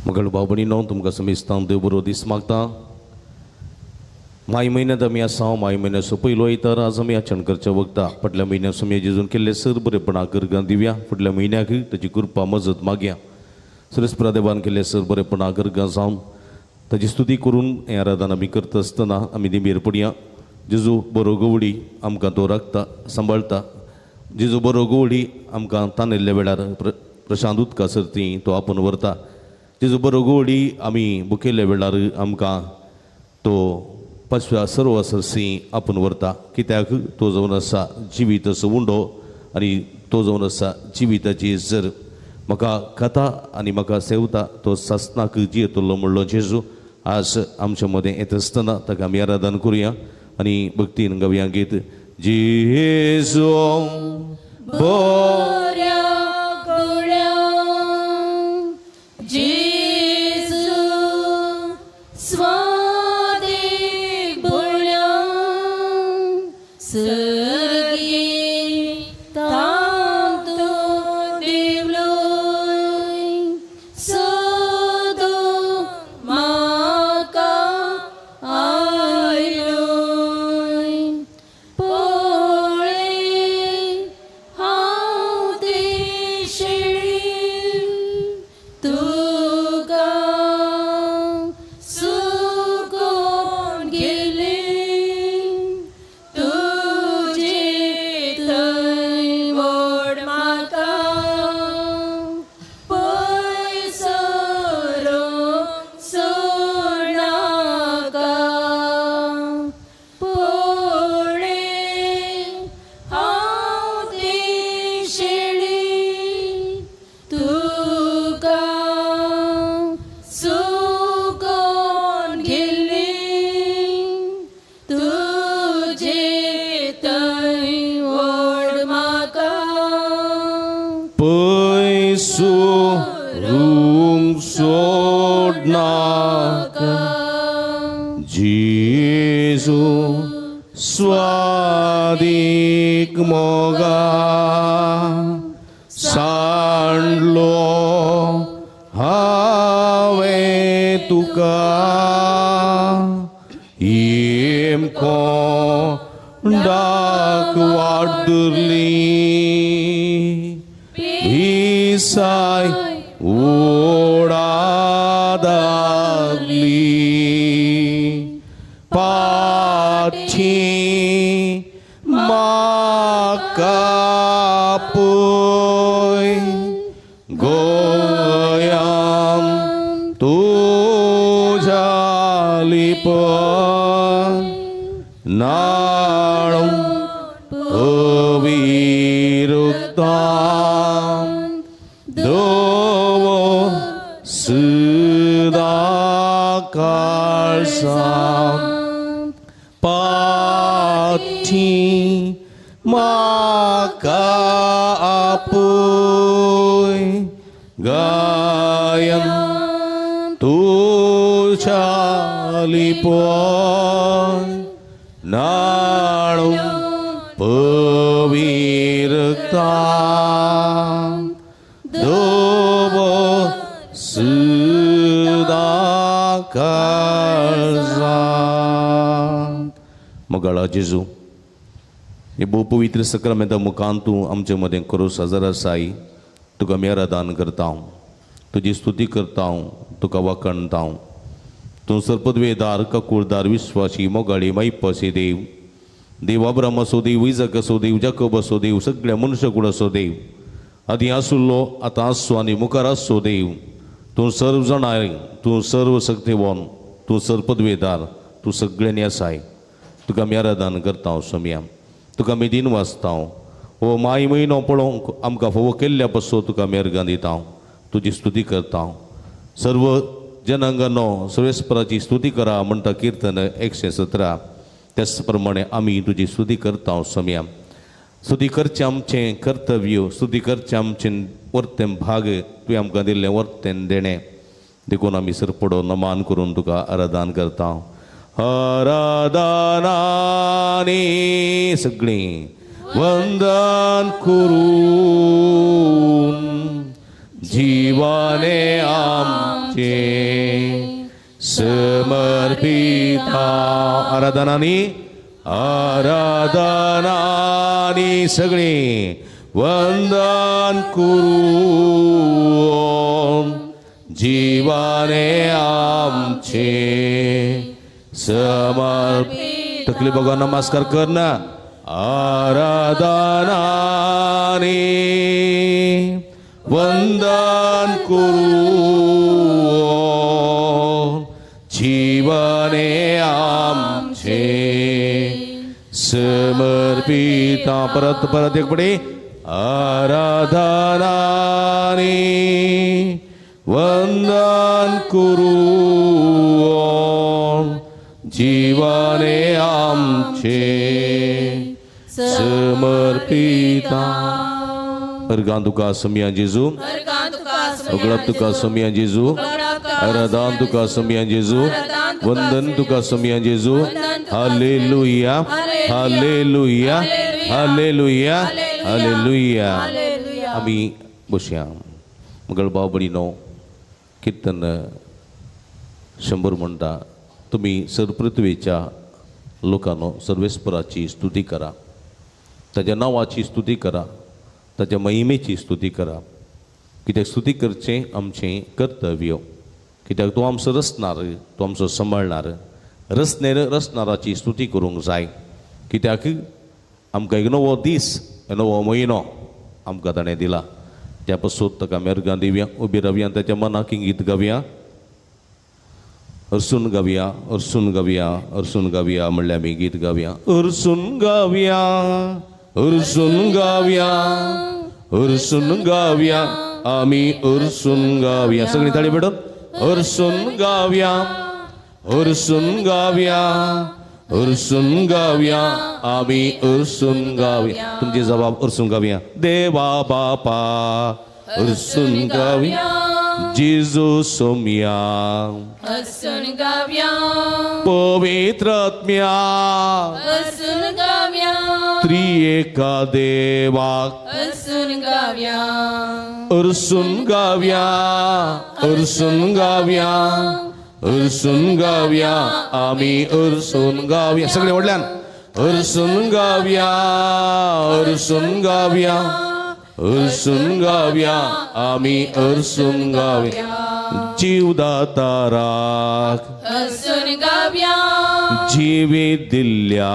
मगळ भाव भयणीनो, तुमकां समेस्तांक देव बरो दीस मागता. माय म्हयन्यांत आमी आसा. माय म्हयन्याचो पयलो आयतार आज आमी आचरण करच्या वखदा. फाटल्या म्हयन्याक सुमया जेजून केल्ले सर बरेपणा गर्गां दिवया. फुडल्या म्हयन्याक ताची कृपा मजत मागया. सुरेशपुरा देवान केल्ले सर बरेपणा गर्गां जावन ताची स्तुती करून हें आराधन आमी करता आसतना आमी दिंबेर पडया. जेजू बरो गवडी आमकां तो राखता सांबाळटा. जेजू बरो गवडी आमकां तानेल्ल्या वेळार प्रशांत उदका सर्ती तो आपूण व्हरता. जेजू बरो गवडी आमी बुकेल्ल्या वेळार आमकां तो पाचव्या सर्व सरसी आपूण व्हरता. कित्याक तो जावन आसा जिविताचो उंडो आनी तो जावन आसा जिविताची जर. म्हाका खाता आनी म्हाका सेवता तो सासनाक जियेतलो म्हणलो जेजू आज आमच्या मदें येता आसतना ताका आमी आराधन करुया आनी भक्तीन गावया गीत. जेजू बऱ्या गवळ्या, जेजू स्वादीक बळ्या, सर्गी तांतू देवलोय, सदो म्हाका आयलोय. पळय हांव ते शेळी तुका सुकोन गेले, तुजे थंय व्हड म्हाका पयसरूंक सोडनाका. पळय हांव ते शेळी तुका सुकोन गेली, तुजे थंय व्हड म्हाका पयसुरूंक सोडनाका. जेजू स्वादीक मोगा सांडलो हांवें तुका, येम कोंडाक वाडली भिसाय ओडादागली. पाठी म्हाका पळय गोंयां तुज्या लिपय, नाणूं अविरुक्तां दवो सदां काळजां. पाठी म्हाका आपूय गायन तुज्या लिपय, नाणूं पविरतां दवो सदां काळजां. मोगाळा जेजू, हे भोव पवित्र सक्रामेंता मुखान तूं आमचे मदें करूस हजर आसाय. तुका आमी आराधन करता, तुजी स्तुती करता, तुका वाखणता. तूं सर्पद्वेदार ककुळदार विश्वासी मोगाळी मायपासी देव. देव अब्राम असो देव, इजाक असो देव, जाकोब असो देव, सगळ्या मनशाकूड असो देव. आदीं आसुल्लो, आतां आसचो आनी मुखार आसचो देव. तूं सर्व जाणाय, तूं सर्व शक्तिवान, तूं सर्पद्वेदार, तूं सगळ्यांनी आसाय. तुका आमी आराधन करता सोमया, तुका आमी दिन वाचता. हो माय म्हयनो पळोवंक आमकां फावो केल्ल्या पासून तुका आमी अर्गां दिता, तुजी स्तुती करता. सर्व जनांगानो सर्वेस्पराची स्तुती करा म्हणटा किर्तन 117. त्याच प्रमाणे आमी तुजी स्तुती करता सोमया. स्तुती करचें आमचें कर्तव्य, स्तुती करचें आमचें वर्तें भाग, तुवें आमकां दिल्लें वर्तें देणें. देखून आमी सरपडो नमान करून तुका आराधन करता. आराधनानी सगळीं वंदन करून जिवाने आम आमचे समर्पिता. आराधनानी आराधनानी सगळी वंदन करून जीवाने आमचे समर्पित. तकली बघा नमस्कार कर ना. आराधनानी वंदन करून जीवने आमचे समर्पिता. परत परत एक पडे. आराधनानी वंदन करून जीवने आमचे समर्पिता. अर्गां तुका सोमया जेजू, उगडप तुका सोमया जेजू, आराधन तुका सोमया जेजू, वंदन तुका सोमया जेजू. Hallelujah hallelujah hallelujah hallelujah. आमी बसया. मगळ भाव भयणीनो, किर्तन 100 म्हणटा, तुमी सरपृथ्वेच्या लोकांनो सर्वेस्पराची स्तुती करा, ताज्या नांवाची स्तुती करा, ताज्या महिमेची स्तुती करा. कित्याक स्तुती करचें आमचें कर्तव्य. कित्याक तो आमचो रचणार, तो आमचो सांबाळणार. रचनेर रचणाराची स्तुती करूंक जाय. कित्याक आमकां एक नवो दीस, नवो म्हयनो आमकां ताणें दिला. त्या पासून ताका आमी अर्गां दिवया, उबी रावया, ताच्या मनाक इंगीत गावया, अरसून गावया, अरसून गावया, अरसून गावया म्हणल्यार आमी गीत गावया. अरसून गावया, अरसून गावया, अरसून गावया, आमी अरसून गावया. सगळी ताळी भेटून अरसून गावया, अरसून गावया, अरसून गावया, आमी अरसून गावया. तुमची जबाब अरसून गावया. देवा बापा अरसून गावया, जेजू सोमया अरसून गावया, पवित्र आत्म्या अरसून गावया, त्रिएका देवाक अरसून गावया, अरसून गावया, अरसून गावया, अरसून गावया, आमी अरसून गावया. सगळे व्हडल्यान अरसून गावया, अरसून गावया, अरसून गावया, आमी अरसून गावया. जीवदाताराक अरसून गावया, जिवीत दिल्ल्या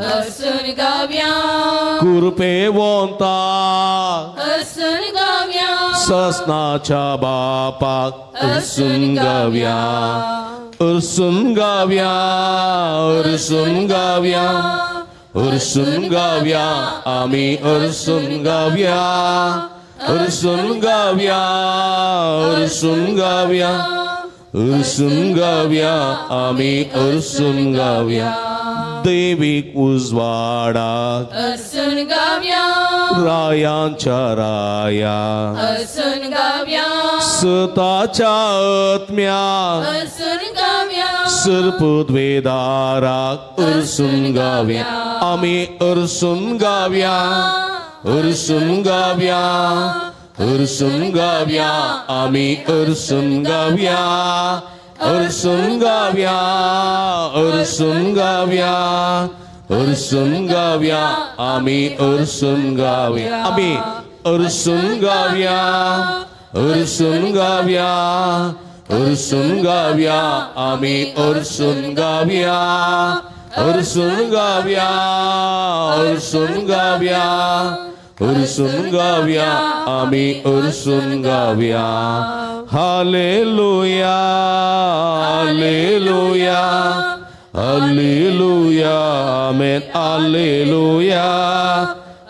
अरसून गावया, कृपेवंता अरसून गावया, ससनाच्या बापाक अरसून गावया, अरसून गावया, अरसून गावया, अरसून गावया, आमी अरसून गावया, अरसून गावया, अरसून गावया, अरसून गावया, आमी अरसून गावया. दैवीक उजवाडाक अरसून गावया, रायांच्या राया अरसून गावया, सताच्या आत्म्या अरसून गावया, सर्पद्वेदाराक अरसून गावया, आमी अरसून गावया, अरसून गावया, अरसून गावया, आमी अरसून गावया, अरसून गावया, अरसून गावया, अरसून गावया, आमी अरसून गावया, आमी अरसून गावया, अरसून गावया, अरसून गावया, आमी अरसून गावया, अरसून गावया, अरसून गावया, अरसून गावया, आमी अरसून गावया. हालेलुया hallelujah hallelujah आमेन. हालेलुया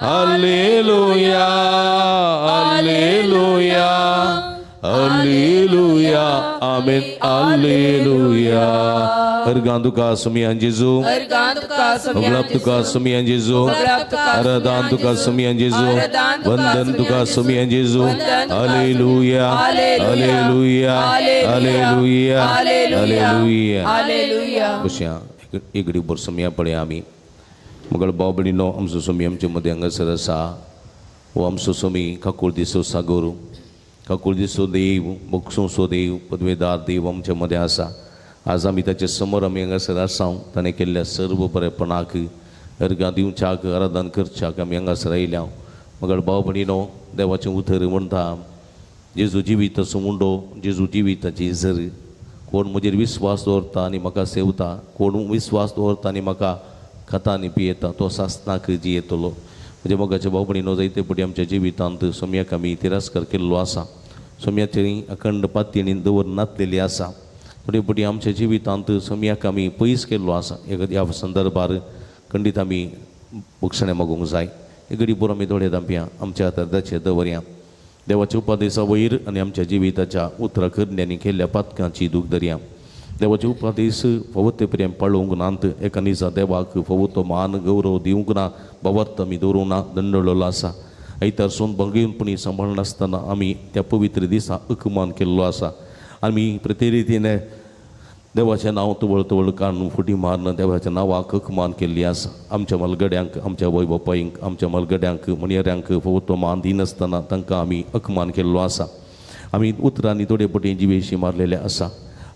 hallelujah hallelujah hallelujah आमेन. हालेलुया. अर्गां तुका सोमया जेजू, उगडाप तुका सोमया जेजू, आराधन तुका सोमया जेजू, वंदन तुका सोमया जेजू. Hallelujah hallelujah hallelujah hallelujah. बसया एक घडी भर सोमया पळया आमी. मगळ भाव भयणीनो, आमचो सोमी आमचे मदें हांगासर आसा. हो आमचो सोमी काकुळतीचो सागोर. काकुळदीचो देव, बक्षुंचो देव, पदवेदार देव आमच्या मदें आसा. आज आमी ताचे समोर आमी हांगासर आसा. ताणें केल्ल्या सर्व बरेपणाक अर्गां दिवच्याक, आराधन करच्याक आमी हांगासर आयल्या. मगर भाव भयणीनो, देवाचें उतर म्हणटा, जेजू जिविताचो मुंडो, जेजू जिविताची जर. कोण म्हजेर विस्वास दवरता आनी म्हाका सेवता, कोण विस्वास दवरता आनी म्हाका खाता आनी पियेता, तो सासनाक जियेतलो. म्हज्या मोगाच्या भाव भयणीनो, जायते फावटी आमच्या जिवितांत सोम्याक आमी तिरस्कार केल्लो आसा. सोम्याची अखंड पातयेनी दवर नातलेली आसा. थोडे फावटी आमच्या जिवितांत सोम्याक आमी पयस केल्लो आसा. ह्या संदर्भार खंडीत आमी बक्षणें मागूंक जाय. एक घडी पुरो आमी दोळे धांपया, आमच्या हाताचे दवरया. देवाच्या उपादेसा वयर आनी आमच्या जिविताच्या उतरा करण्यांनी केल्ल्या पातकांची दूख धरया. देवाचे उपादेस फावो ते पर्यंत पाळोवंक नात. एका निजा देवाक फावो तो मान गौरव दिवंक ना, भावार्थ आमी दवरूंक ना, दंडळलो आसा. आयतार सोन भंगेवपणी सांबाळनासतना आमी त्या पवित्र दिसा अकमान केल्लो आसा. आमी प्रतिरितीन देवाचें नांव तवळ तवळ काडून फुटी मारून देवाच्या नांवाक अकमान केल्ली आसा. आमच्या मलगड्यांक, आमच्या आवय बापायंक, आमच्या मलगड्यांक, म्हणयाऱ्यांक फावो तो मान दिनासतना तांकां आमी अकमान केल्लो आसा. आमी उतरांनी थोडे पटी जिवेशी मारलेले आसा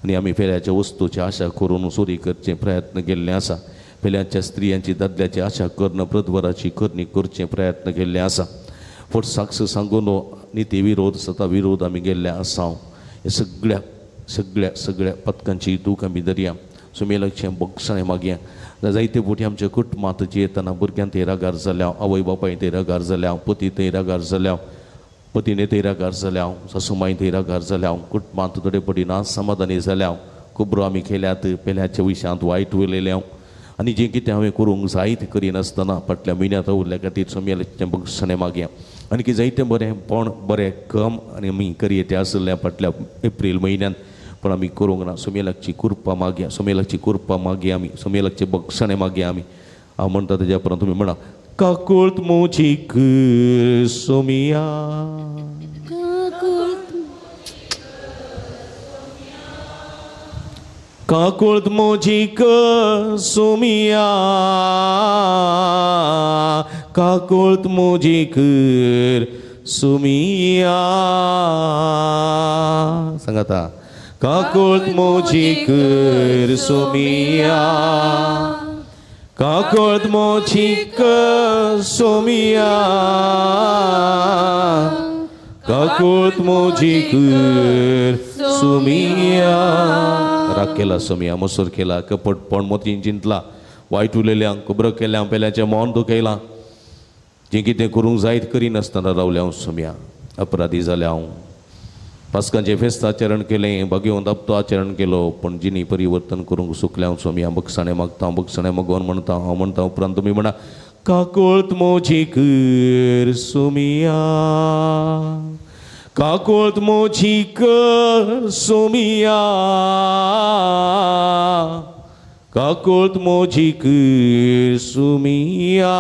आनी आमी फेऱ्याच्या वस्तूची आशा करून चोरी करचे प्रयत्न केल्ले आसा. फेल्याच्या स्त्रियांची दादल्याची आशा करून प्रद्वराची करणी करचे प्रयत्न केल्ले आसा. फट साक्ष सांगून निती विरोध सता विरोध आमी गेल्ले आसा. हे सगळ्या सगळ्या सगळ्या पथकांची दूख आमी धरया. सुमेलाचें बक्षणें मागया. जायते फावटी आमच्या कुटुंबांत जियेतना भुरग्यां थंय रागार जाल्या, आवय बापाय थंय रागार जाल्या, पती थंय रागार जाल्या, पतीने थंय रागार जाल्या, सासुमाय थंय रागार जाल्या, कुटुंबांत थोडे फावटी ना समाधानी जाल्या, खबरो आमी केल्यात, पेल्याच्या विशयांत वायट उलयल्या आनी जें कितें हांवें करूंक जाय तें करिनासतना फाटल्या म्हयन्यांत उरल्या खातीर सोम्याचें बक्षणें मागया. आनी की जायतें बरें पण बरें काम आनी आमी करयें तें आसलें फाटल्या एप्रील म्हयन्यांत, पण आमी करूंक ना. सोमेलाची कृपा मागया, सोमेलाची कृपा मागया आमी, सोमेलाचें बक्षणें मागया आमी. हांव म्हणटा तेज्या उपरांत तुमी म्हणा, काकुळट म्हजी कर सोमिया, काकुळट म्हजी कर सोमिया, काकुळट म्हजी कर सोमिया. सांगाता, काकुळट म्हजी कर सोमिया, काकुळट म्हजी कर सोमिया, काकुळट म्हजी कर सोमिया. राग केला सोमिया, मसूर केला, कपटपण मोतीन चिंतला, वायट उलयल्या, खबरो केल्या, पेल्याचें मन दुखयलां, जें कितें करूंक जायत करिनासतना रावलें हांव सोमिया, अपराधी जालें हांव. पास्कांचें फेस्त आचरण केलें, भाग्यवंत हप्तो आचरण केलो, पूण जिणी परिवर्तन करूंक सुकलें हांव सोमिया. बक्षणें मागता, बक्षणें मागोवन म्हणटा हांव म्हणटा उपरांत तुमी म्हणा, काकुळट म्हजी कर सोमिया, काकुळट म्हजी कर सोमिया, काकुळट म्हजी कर सोमिया,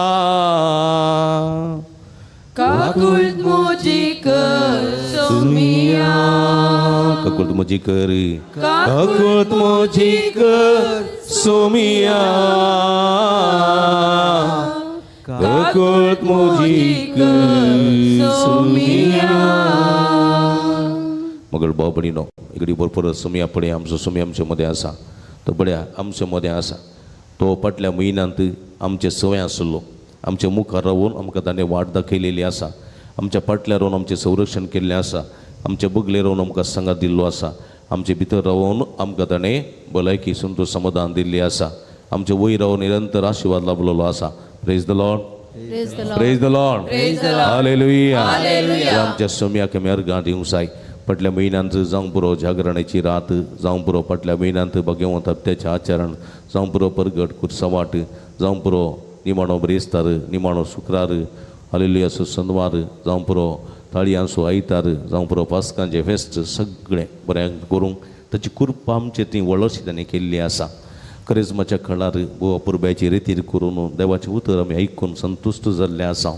काकुळट म्हजी कर सोमिया, काकुळट म्हजी कर, काकुळट म्हजी कर सोमिया, काकुळट म्हजी कर सोमिया. मगर भाव भयणीनो, इकडे भरपूर सोमिया पळय आमचो सोमिया आमचे मदें आसा, तो बड्या आमचे मदें आसा. तो फाटल्या म्हयन्यांत आमचे संवय आसलो, आमच्या मुखार रावून आमकां ताणें वाट दाखयलेली आसा, आमच्या फाटल्या रावन आमचें संरक्षण केल्लें आसा, आमच्या बगले रावन आमकां सांगात दिल्लो आसा, आमचे भितर रावून आमकां ताणें भलायकी संतोश समाधान दिल्ली आसा, आमचे वयर रावन निरंतर आशिर्वाद लाभलेलो आसा. Praise the Lord, praise the Lord, hallelujah. आमच्या सोम्याक आमी अर्गां दिवंक जाय. फाटल्या म्हयन्यांत जावं पुरो जागरणाची रात, जावं पुरो फाटल्या म्हयन्यांत भगवंत हप्त्याचें आचरण, जावं पुरो परगट कुर्सवाट, जावं पुरो निमाणो ब्रेस्तार, निमाणो शुक्रार, हालेलुयाचो शनवार, जावं पुरो ताळयांचो आयतार, जावं पुरो पास्कांचें फेस्त, सगळें बरें करूंक ताची कृपा आमचे ती व्हडशी ताणें केल्ली आसा. करिज्माच्या खळार गोवा पुरब्याची रितीर करून देवाचें उतर आमी आयकून संतुश्ट जाल्लें आसा.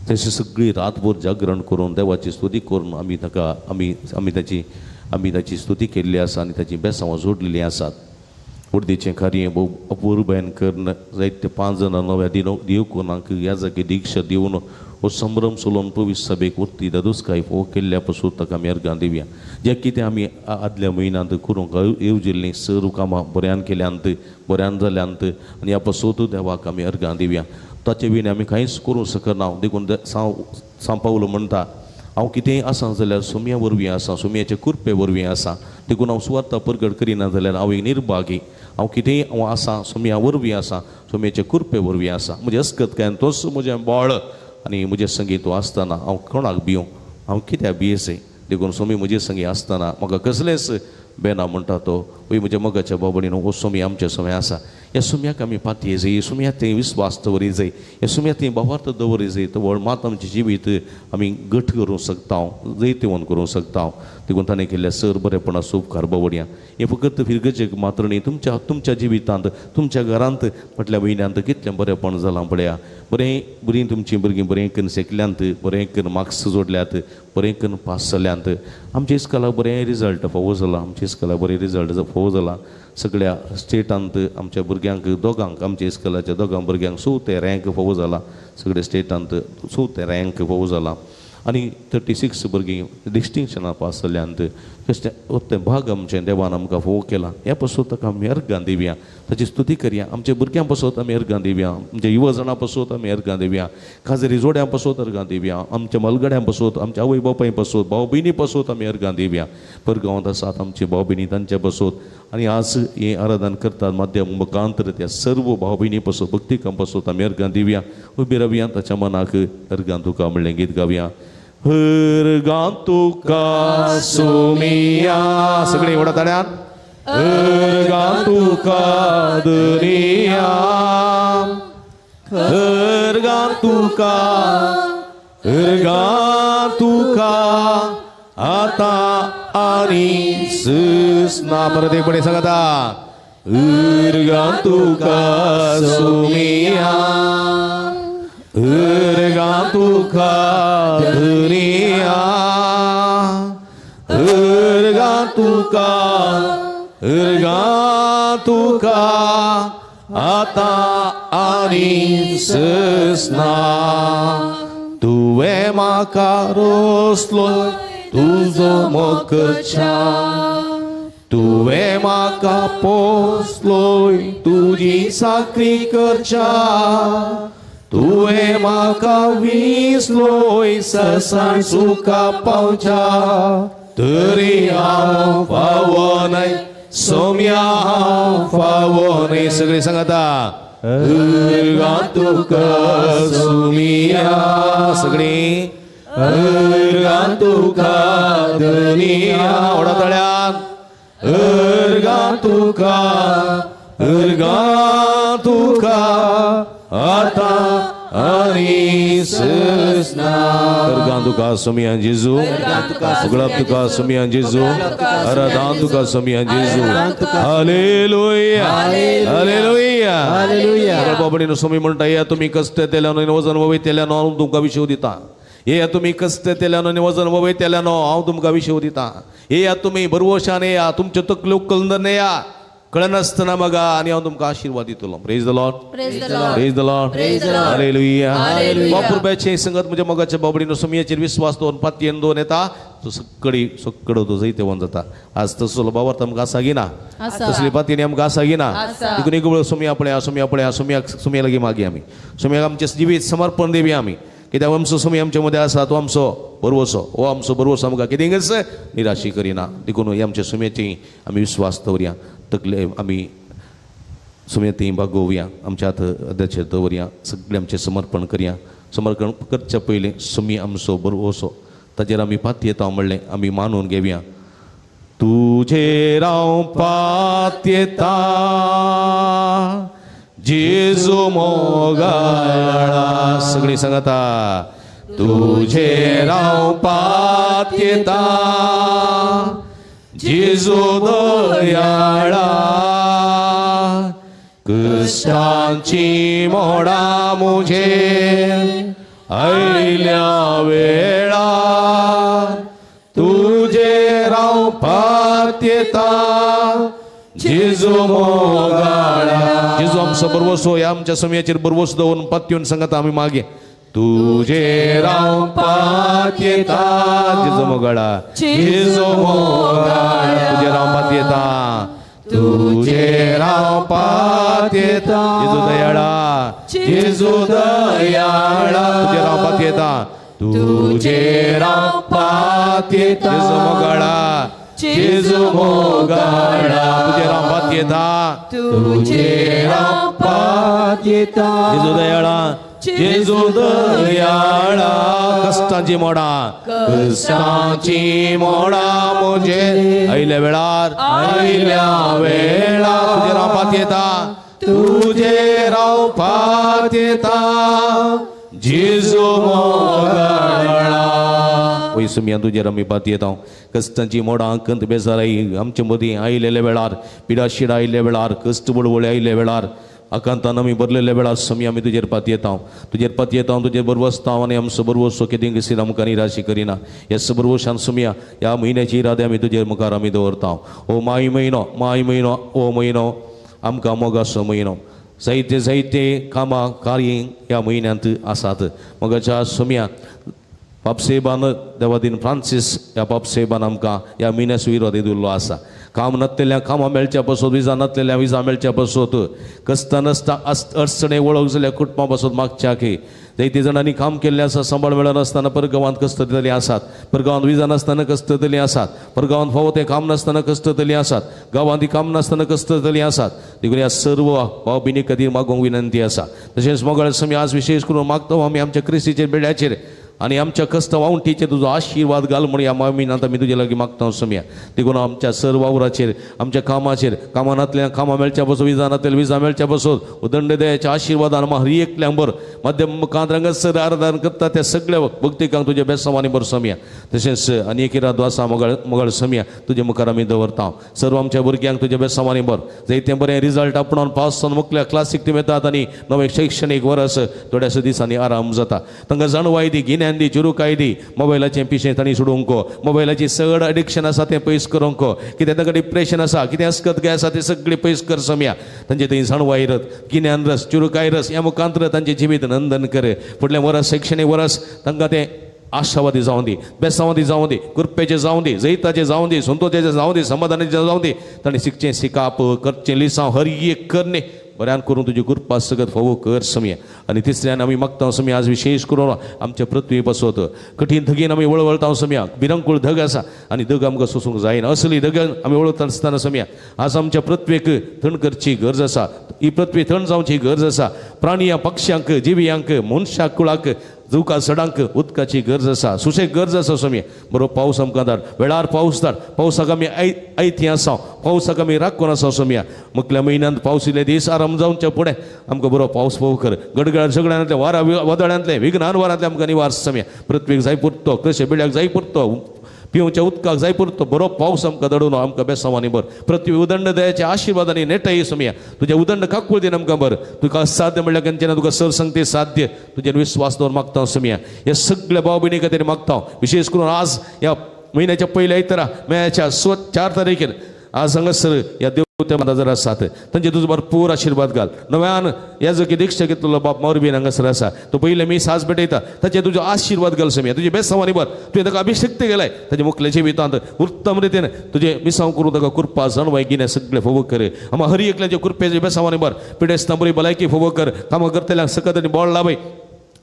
तशें सगळी रातभर जागरण करून देवाची स्तुती करून आमी ताका आमी आमी ताची आमी ताची स्तुती केल्ली आसा आनी ताची बेसांवां जोडलेलीं आसात. उर्देचें कार्य भोव अपुरबायेन करून जायते 5 जाणां नव्या दिवकुनाक ह्या जागी दीक्षा दिवन हो संभ्रम सोलोवन पवित्र सभेक वरती दादोसकाय फोव केल्ल्या पासून ताका आमी अर्गां दिवया. जें कितें आमी आदल्या म्हयन्यांत करूंक येवजिल्लीं सर्व कामां बऱ्यान केल्यांत, बऱ्यान जाल्यांत आनी ह्या पासून देवाक आमी अर्गां दिवया. ताचे विणे आमी कांयच करूंक शकना. देखून सांव पावलो म्हणटा, हांव कितेंय आसा जाल्यार सोम्या वरवीं आसा, सोम्याचे कुरपे वरवीं आसा. देखून हांव सुवार्ता परगट करिना जाल्यार हांव एक निर्भागी. हांव कितेंय हांव आसा सोम्या वरवीं आसा, सोम्याचे कुरपे वरवीं आसा. म्हजें अस्कत काय तोच म्हजें बळ आनी म्हजे संगी तूं आसतना हांव कोणाक भिवं, हांव कित्याक भियेसे. देखून सोमी म्हजे संगी आसतना म्हाका कसलेंच बेना म्हणटा तो. वय म्हज्या मोगाच्या बाबडीन हो सोमी आमच्या सोमे आसा. ह्या सुम्याक आमी पातये जाय, सुम्या थंय विस्वास दवरी जाय, ह्या सुम्या थंय भावार्थ दवरी जाय. तो व्हड मात आमचें जिवीत आमी घट करूंक शकता, जैतिवंत करूंक शकता. देखून ताणें केल्ल्या सर बरेपणा उपकार बावडया. हें फकत फिरगजेक मात्र न्ही, तुमच्या तुमच्या जिवितांत, तुमच्या घरांत फाटल्या म्हयन्यांत कितलें बरेपण जालां पळया. बरें बरीं तुमचीं भुरगीं बरें करून शिकल्यांत, बरें करून मार्क्स जोडल्यात, बरें करून पास जाल्यांत. आमच्या इस्कॉलाक बरें रिजल्ट फावो जाला, आमच्या इस्कॉलाक बरें रिजल्ट फावो जाला. सगळ्या स्टेटांत आमच्या भुरग्यांक दोगांक, आमच्या इस्कॉलाच्या दोगां भुरग्यांक चवथें रँक फावो जाला. सगळ्या स्टेटांत चवथें रँक फावो जाला आनी 36 भुरगीं डिस्टिंक्शनां पास जाल्यांत. तें भाग आमचें देवान आमकां फावो केलां. ह्या पासून ताका आमी अर्गां दिवया, ताची स्तुती करया. आमच्या भुरग्यां पासत आमी अर्गां दिवया, आमच्या युवा जाणां पासत आमी अर्गां दिवया, खाजरी जोड्यां पासत अर्गां दिवया, आमच्या मलगड्यां पासत, आमच्या आवय बापाय पासत, भाव भयणी पासत आमी अर्गां दिवया. परगांवांत आसात आमचे भाव भयणी तांच्या पासत आनी आज हें आराधन करतात माध्यम मुखांतर त्या सर्व भाव भयणी पासत, भक्तिकां पासत आमी अर्गां दिवया. उबी रावया, ताच्या मनाक अर्गां तुका म्हणलें गीत गावया. अर्गां तुका सोमिया, सगळीं व्हडा ताळ्यान. अर्गां तुका दनिया, अर्गां तुका, अर्गां तुका आतां आनी सुसना. परत एक पडे सांगता, अर्गां तुका सोमिया, अर्गां तुका धनिया, अर्गां तुका, अर्गां तुका आतां आनी ससना. तुवें म्हाका रोसलो तुजो मोकच्या, तुवें म्हाका पोसलोय तुजी साकरी करच्या, तुवें म्हाका विसलोय ससाण सुखा पावच्या, तरी हांव फावो न्हय सोम्या, हांव फावो न्हय. सगळीं सांगता, अर्गां तुका सोमिया, सगळीं अर्गां तुका धनिया, व्हडा ताळ्यान. अर्गां तुका, अर्गां तुका आतां आनी ससना. अर्गां तुका सोमिया जेजू, उगडाप तुका सोमिया जेजू, आराधन तुका सोमिया जेजू. Hallelujah, hallelujah, hallelujah. बाबडीनो सोमी म्हणटा, या तुमी कश्ट केल्यानो आनी वजन वयतेल्यानो हांव तुमकां विशेव दिता. येया तुमी कश्ट केल्यानो आनी वजन वयतेल्यानो हांव तुमकां विशेव दिता. येया तुमी भरवशान येया, तुमच्यो तकल्यो कलंदर येया, कळनासतना मगा, आनी हांव तुमकां आशिर्वाद दितलो. Praise the Lord, praise the Lord, hallelujah. बापुरब्याचे संगत म्हज्या मोगाच्या बाबडीनो सोमयाचेर विस्वास दवरून पातयेन दवरून येता तो सगळी सगळो तो जैतवंत जाता. आज तसलो बाबार्थ आमकां आसा गिना, तसली पातयेन आमकां आसा गिना. देखून एक वेळ सोमया पळया, सोमया पळया, सोमयाक सोमया लागीं मागया आमी, सोमयाक आमचें जिवीत समर्पण दिवया आमी. कित्याक आमचो सोमी आमचे मदें आसा, तो आमचो भरवसो, हो आमचो भरवसो आमकां कितेंच निराशी करिना. देखून हे आमच्या सोमयाची आमी विस्वास दवरया, तकले आमी सुमेती बागोवया, आमच्या हात अध्यक्ष दवरया, सगळें आमचें समर्पण करया. समर्पण करच्या पयलीं सुमी आमचो भरवसो ताजेर आमी पातयेता म्हणलें आमी मानून घेवया. तुजेर हांव पातयेता जेजू मोगाळा, सगळीं सांगता, तुजेर हांव पातयेता जेजू दयाळा, कश्टांची मोडां म्हजेर आयल्या वेळार, तुजेर हांव पातयेता जेजू मोगाळा. जेजू आमचो भरवसो, ह्या आमच्या समयाचेर भरवसो दवरून पातयेवन सांगता आमी मागीर, तुजेर हांव पातयेता जेजू मोगाळा जेजू मोगाळा तुजेर हांव पातयेता तुजेर हांव पातयेता जेजू दयाळा जेजू दयाळा तुजेर हांव पातयेता तुजेर हांव पातयेता जेजू मोगाळा जेजू मोगाळा तुजेर हांव पातयेता तुजेर हांव पातयेता जेजू दयाळा जेजू दयाळा कश्टांची मोडां कश्टांची मोडां म्हजे आयल्या वेळार आयल्या वेळार तुजेर हांव पातयेता तुजेर हांव पातयेता जेजू मोगाळा. वय सुमया तुजेर आमी पातयेता कश्टांची मोडां कंत बेजाराय आमचे मदीं आयलेल्या वेळार पिडाशिडा आयिल्ल्या वेळार कश्ट बळवळे आयिल्ल्या वेळार आकांतान आमी भरलेल्या वेळार समी आमी तुजेर पातयेता तुजेर पातयेता तुजेर बरवसता आनी आमचो बरवसो केदी कशी आमकां निराशी करिना ह्या सबरवशान सुमया ह्या म्हयन्याची इरादे आमी तुजेर मुखार आमी दवरता. ओ माय म्हयनो माय म्हयनो ओ म्हयनो आमकां मोगाचो म्हयनो जायते जायते कामां कार्य ह्या म्हयन्यांत आसात. मोगाच्या सुमया बापसेबान देवादीन फ्रांसीस ह्या बापसेबान आमकां ह्या म्हयन्याचो इरादो दिल्लो आसा. काम नासलेल्या कामां मेळच्या पासत विजा नासलेल्या विजा मेळच्या पासत कस्ता नासता अडचणे वळख जाल्यार कुटुंबा पासत मागच्या की जायते जाणांनी काम केल्लें आसा सांबाळ मेळनासतना परगांवांत कश्ट दिल्लीं आसात परगांवांत विजा नासतना कश्ट दिल्लीं आसात परगांवांत फावो तें काम नासतना कश्ट दिल्लीं आसात गांवांत काम नासतना कश्ट दिल्लीं आसात. देखून ह्या सर्व भाव भयणी खातीर मागूंक विनंती आसा. तशेंच मोगाळ समी आज विशेश करून मागता आमी आमच्या क्रिस्तीचेर बेड्याचेर आनी आमच्या कश्ट वावंटीचेर तुजो आशिर्वाद घाल म्हूण ह्या म्हयन्यांत आमी तुजे लागीं मागता समिया. देखून आमच्या सर्व वावराचेर आमच्या कामाचेर कामां नातल्या कामां मेळच्या पासून विजा नातल्या विजा मेळच्या पासून उदंड दयाच्या आशिर्वादान हर एकल्यांक बर मध्यम मुखांत रंगसर आराधन करता त्या सगळ्या भक्तिकांक तुज्या बेसांवांनी बर समिया. तशेंच आनी एक इरादो आसा मोगाळ मोगाळ समिया तुजे मुखार आमी दवरता सर्व आमच्या भुरग्यांक तुज्या बेसांवांनी बर जायतें बरें रिजल्ट आपणावन पास जावन मुखल्या क्लासीक ती येतात आनी नवें शैक्षणीक वरस थोड्याशा दिसांनी आराम जाता. तांकां जाणवाय दी गिन्यान दी चुरुकाय दी मोबायलाचें पिशें तांणी सोडूंक मोबायलाची चड एडिक्शन आसा तें पयस करूंक कितें तांकां डिप्रेशन आसा कितें अस्कत गाय आसा तें सगळें पयस कर समिया. तांचे थंय जाणवाय रस गिन्यान रस चुरुकाय रस ह्या मुखांतर तांचें जिवीत नंदन कर. फुडलें वरस शैक्षणीक वरस तांकां तें आशावादी जावं दी बेसावादी जावं दी कृपेचें जावं दी जैताचें जावं दी संतोषाचें जावं दी समाधानाचें जावं दी. तांणी शिकचें शिकाप करचें लिसांव हर एक करणे बऱ्यान करून तुजी कृपा सगत फावो कर समिया. आनी तिसऱ्यान आमी मागता समिया आज विशेश करून आमच्या पृथ्वी पासत कठीण धगीन आमी वळवळता समिया भिरंकूळ धग आसा आनी धग आमकां सोसूंक जायना असली धग आमी वळवळता आसतना समिया आज आमच्या पृथ्वेक थंड करची गरज आसा. ही पृथ्वी थंड जावची गरज आसा. प्राणियां पक्ष्यांक जिवियांक मनशाक कुळाक जुका सडांक उदकाची गरज आसा सुशेग गरज आसा समिया. बरो पावस आमकां धाड वेळार पावस धाड पावसाक आमी आयती आसा पावसाक आमी राखून आसा समिया. मुखल्या म्हयन्यांत पावस इल्ले दीस आराम जावच्या फुडें आमकां बरो पावस पाव कर गडगड सगळ्यांतले वारा वादळ्यांतले विघ्नान वारांतले आमकां निवार समिया. पृथ्वीक जाय पुरतो कृषी बिळ्याक जाय पुरतो पिवच्या उदकाक जाय पुरतो बरो पावस आमकां दडून आमकां बेसांवांनी बर पृथ्वी उदंड दयाच्या आशिर्वादांनी नेटाय समिया. तुज्या उदंड काकुळतीन आमकां बर तुका असाध्य म्हणल्यार कंचना तुका सर सांगते साध्य तुजेर विस्वास दवर मागता समिया. ह्या सगळ्या भाव भयणी खातीर मागता विशेश करून आज ह्या म्हयन्याच्या पयल्या आयतारा मेच्या 4 तारखेर आज हांगासर ह्या देवते जर आसात तांचे तुजो भरपूर आशिर्वाद घाल. नव्यान ह्या जो दीक्षा घेतलेलो बाप मोरबीन हांगासर आसा तो पयले मी सास भेटयता ताचे तुजो आशिर्वाद घाल समिया. तुजे बेसांवांनी बर तुवें ताका अभिषेक्त केलाय ताचे मुखले जिवितांत उत्तम रितीन तुजे मिसांव करून ताका कृपा जाणवाय गिन्या सगळे फोवो कर. आमा हर एकल्याचे कृपेचे बेसांवांनी बर पिडेस्तां बरी भलायकी फोवो कर कामां करतल्यांक सकत आनी बळ लाबय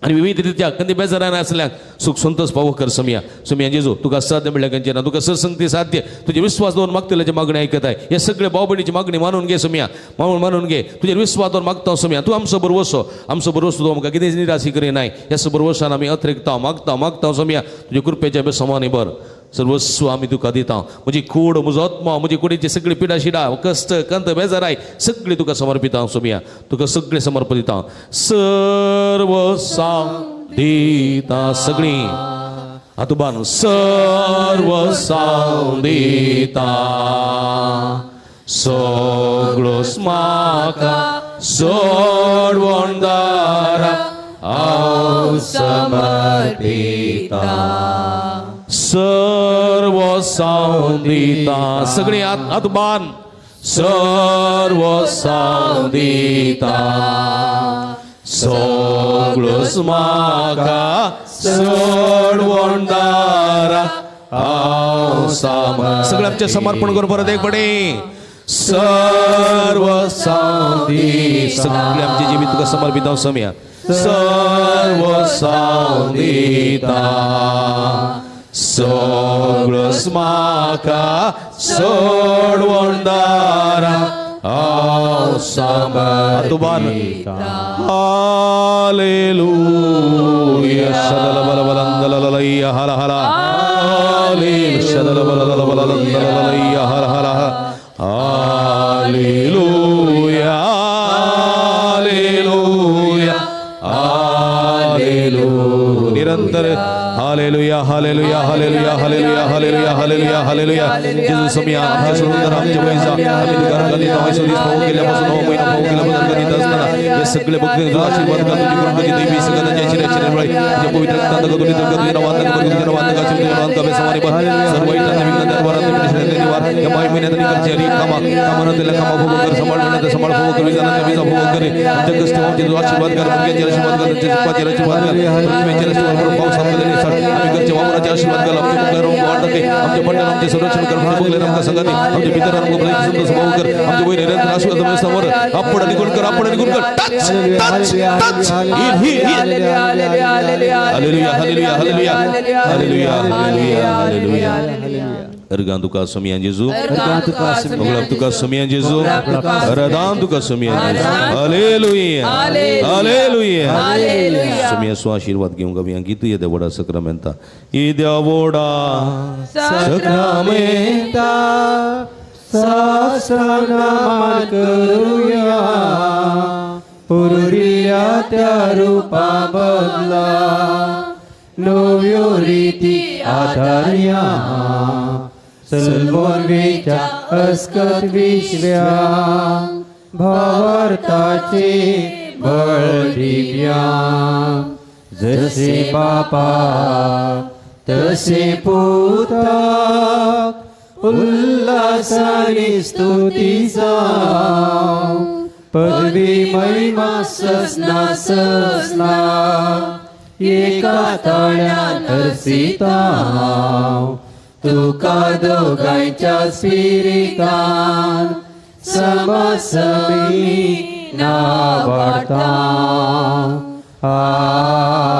आनी विविध रित्या कंदी बेजारान आसल्याक सुख संतोष पावो कर समिया. समिया जेजू तुका साध्य म्हणल्यार कंचे ना तुका सरसंगती साध्य तुजे विस्वास दवरून मागतल्याची मागणी आयकताय ह्या सगळे भाव भयणीची मागणी मानून घे समिया मानून घे तुजेर विस्वास दवरून मागता समिया. तूं आमचो बरवसो आमचो बरवसो तूं आमकां कितेंच निराशी करिनाय ह्या सबरवसान आमी अतिरिक्ता मागता मागता समिया तुजे कृपेच्या बेसमानी बर सर्वस्व आमी तुका दिता. म्हजी कूड म्हजो आत्मा म्हजी कुडीची सगळी पिडा शिडा कश्ट कंत बेजाराय सगळी तुका समर्पिता समिया. तुका सगळें समर्पिता सर्व दिता सगळी आतुबान सर्व दिता सगळोच म्हाका सोडवणदारा हांव समर्पिता सर्व दिता सगळी आतुबान सर्व दिता सगळोच म्हाका सोडवणदारा हांव साम. सगळें आमचें समर्पण करून परत एक फुडें सर्व सावंदी. सगळें आमचें जिवीत तुका समर्पित हांव सम्या. सर्व सावंदिता सगळोच म्हाका सोडवणदारा हांव समर्पिता. हालेलुया. शदल बल बलंदलललय्या हर हर. हालेलुया. शदल बल बल बलंदलललय्या हर हर. Hallelujah hallelujah hallelujah. निरंतर hallelujah hallelujah hallelujah hallelujah hallelujah hallelujah hallelujah. जेजू समिया आमच्या सुंदर आमच्या पैसा आम्ही तुका रंगात हांव दीस पावून गेल्यापासून 9 महिना पावून गेल्यापासून रंगात असताना हे सगळे भक्ती तुझा आशीर्वाद कर. तुझी कृपा तुझी देवी सगळ्यांच्या शिराची निर्मळी तुझ्या पवित्र रक्तांत तुझी तुझ्या नावात तुझ्या नावात तुझ्या नावात बेसमारी पर सर्व इष्टांना विघ्न दरबारात निवार या माय महिन्यात करची हरी कामा कामानं त्याला कामा भोग कर. सांभाळ महिन्यात सांभाळ भोग कर. विजानंद विजा भोग कर. आमच्या कष्ट आमचे तुझा आशीर्वाद कर. मुलग्यांचे आशीर्वाद कर. त्यांच्या सुखाचे आशीर्वाद कर. पृथ्वीचे आशीर्वाद करून पाऊस आपल्याला आम्ही घरच्या वावराचे आशीर्वाद कर. आमच्या मुलांना वाढ दे. आमच्या बंडाला आमचे संरक्षण कर. आमच्या मुलांना आमच्या संगाती आमच्या पितरांना आमच्या संतोष भाऊ कर. आमच्या वैर निरंतर आशीर्वाद समोर आपण आणि गुण कर. आपण आणि गुण कर. Touch touch touch heal heal heal. Hallelujah hallelujah hallelujah hallelujah hallelujah hallelujah. अर्गां तुका समिया जेजू. मंगळाप तुका समिया जेजू. रदान तुका समिया जेजू. Hallelujah hallelujah. समिया सो आशीर्वाद घेवंक आमी गीत येद्या व्हडा सक्रामेंता. येद्या व्हडा सक्रामेंता सासनामान करुया पुर्विल्ल्या त्या रुपा बदला नव्यो रिती आधारया सलवोरवेच्या अस्कत विश्व्या भावार्थाचे बळ दिव्या जसे बापा तसे पुता उल्हासाने स्तुती जाव पदवी महिमा ससना ससना एका ताळ्यान अर्सिता तुका दोगांच्या स्पिरितान समसमी नावाडता.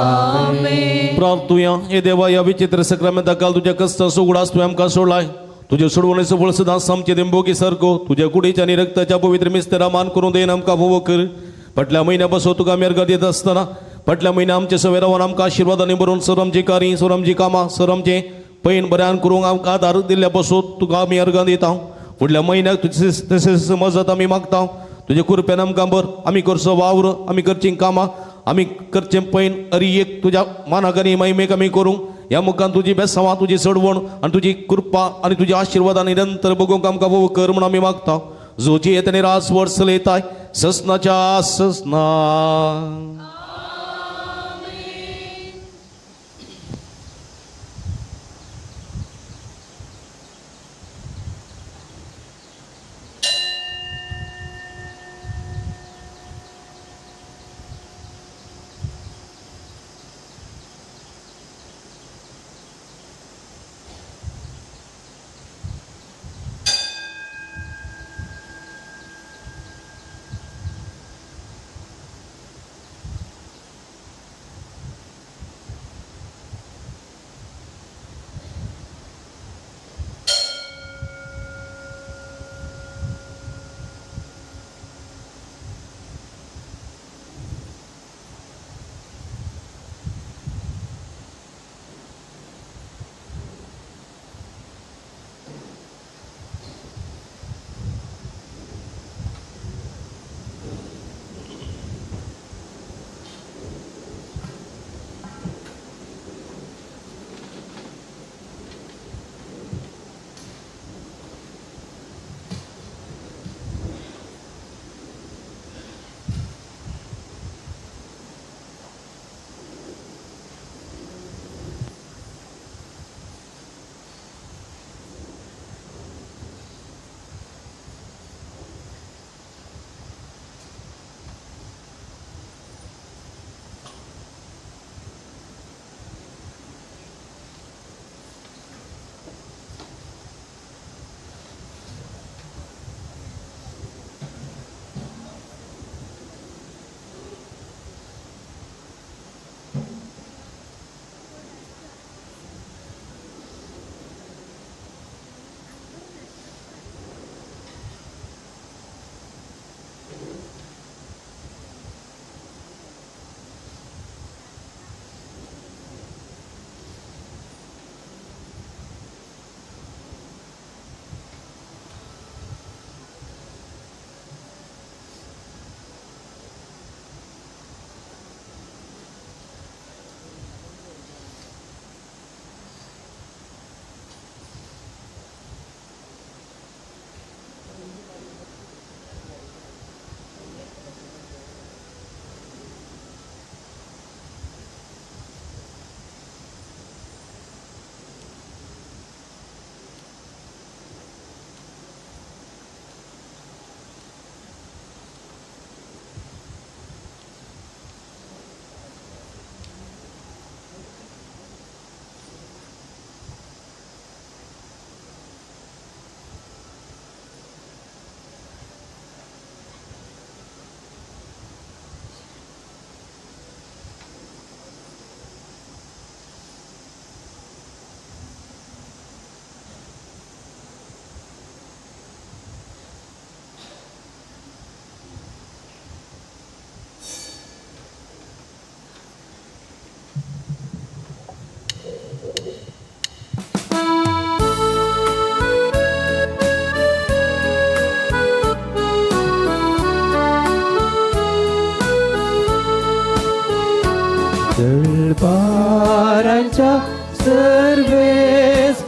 आमेन. प्रार्थुया. हे देवा या विचित्र सक्रामेंता काल तुझ्या कष्टाचो उगडास तुवें आमकां सोडलाय. तुझ्या सोडवणेचो फळ सदांच आमचे देंबोगी सारको तुझ्या कुडीच्या आनी रक्ताच्या पवित्र मिस्तेरा मान करून देन आमकां भोव कर. फाटल्या म्हयन्या पासून तुका आमी अर्घ दित आसतना फाटल्या म्हयन्या आमचे सवेरावन आमकां आशिर्वादांनी भरून सर आमची कार्य सर आमची कामां सर आमचें पैन बऱ्यान करूंक आमकां आदार दिल्ल्या पासून तुका आमी अर्घां दिता. फुडल्या म्हयन्याक तुजे तशेंच मजत आमी मागता. तुजे कृपेन आमकां भर. आमी करचो वावर आमी करचीं कामां आमी करचें पैन अरी एक तुज्या मानाक आनी महिमेक आमी करूंक ह्या मुखान तुजी बेसांवां तुजी चडवण आनी तुजी कृपा आनी तुजी आशिर्वादां निरंतर बगूंक आमकां भोव कर म्हूण आमी मागता. जोजी येत आनी रास वर्स चलयताय ससनाच्या ससना.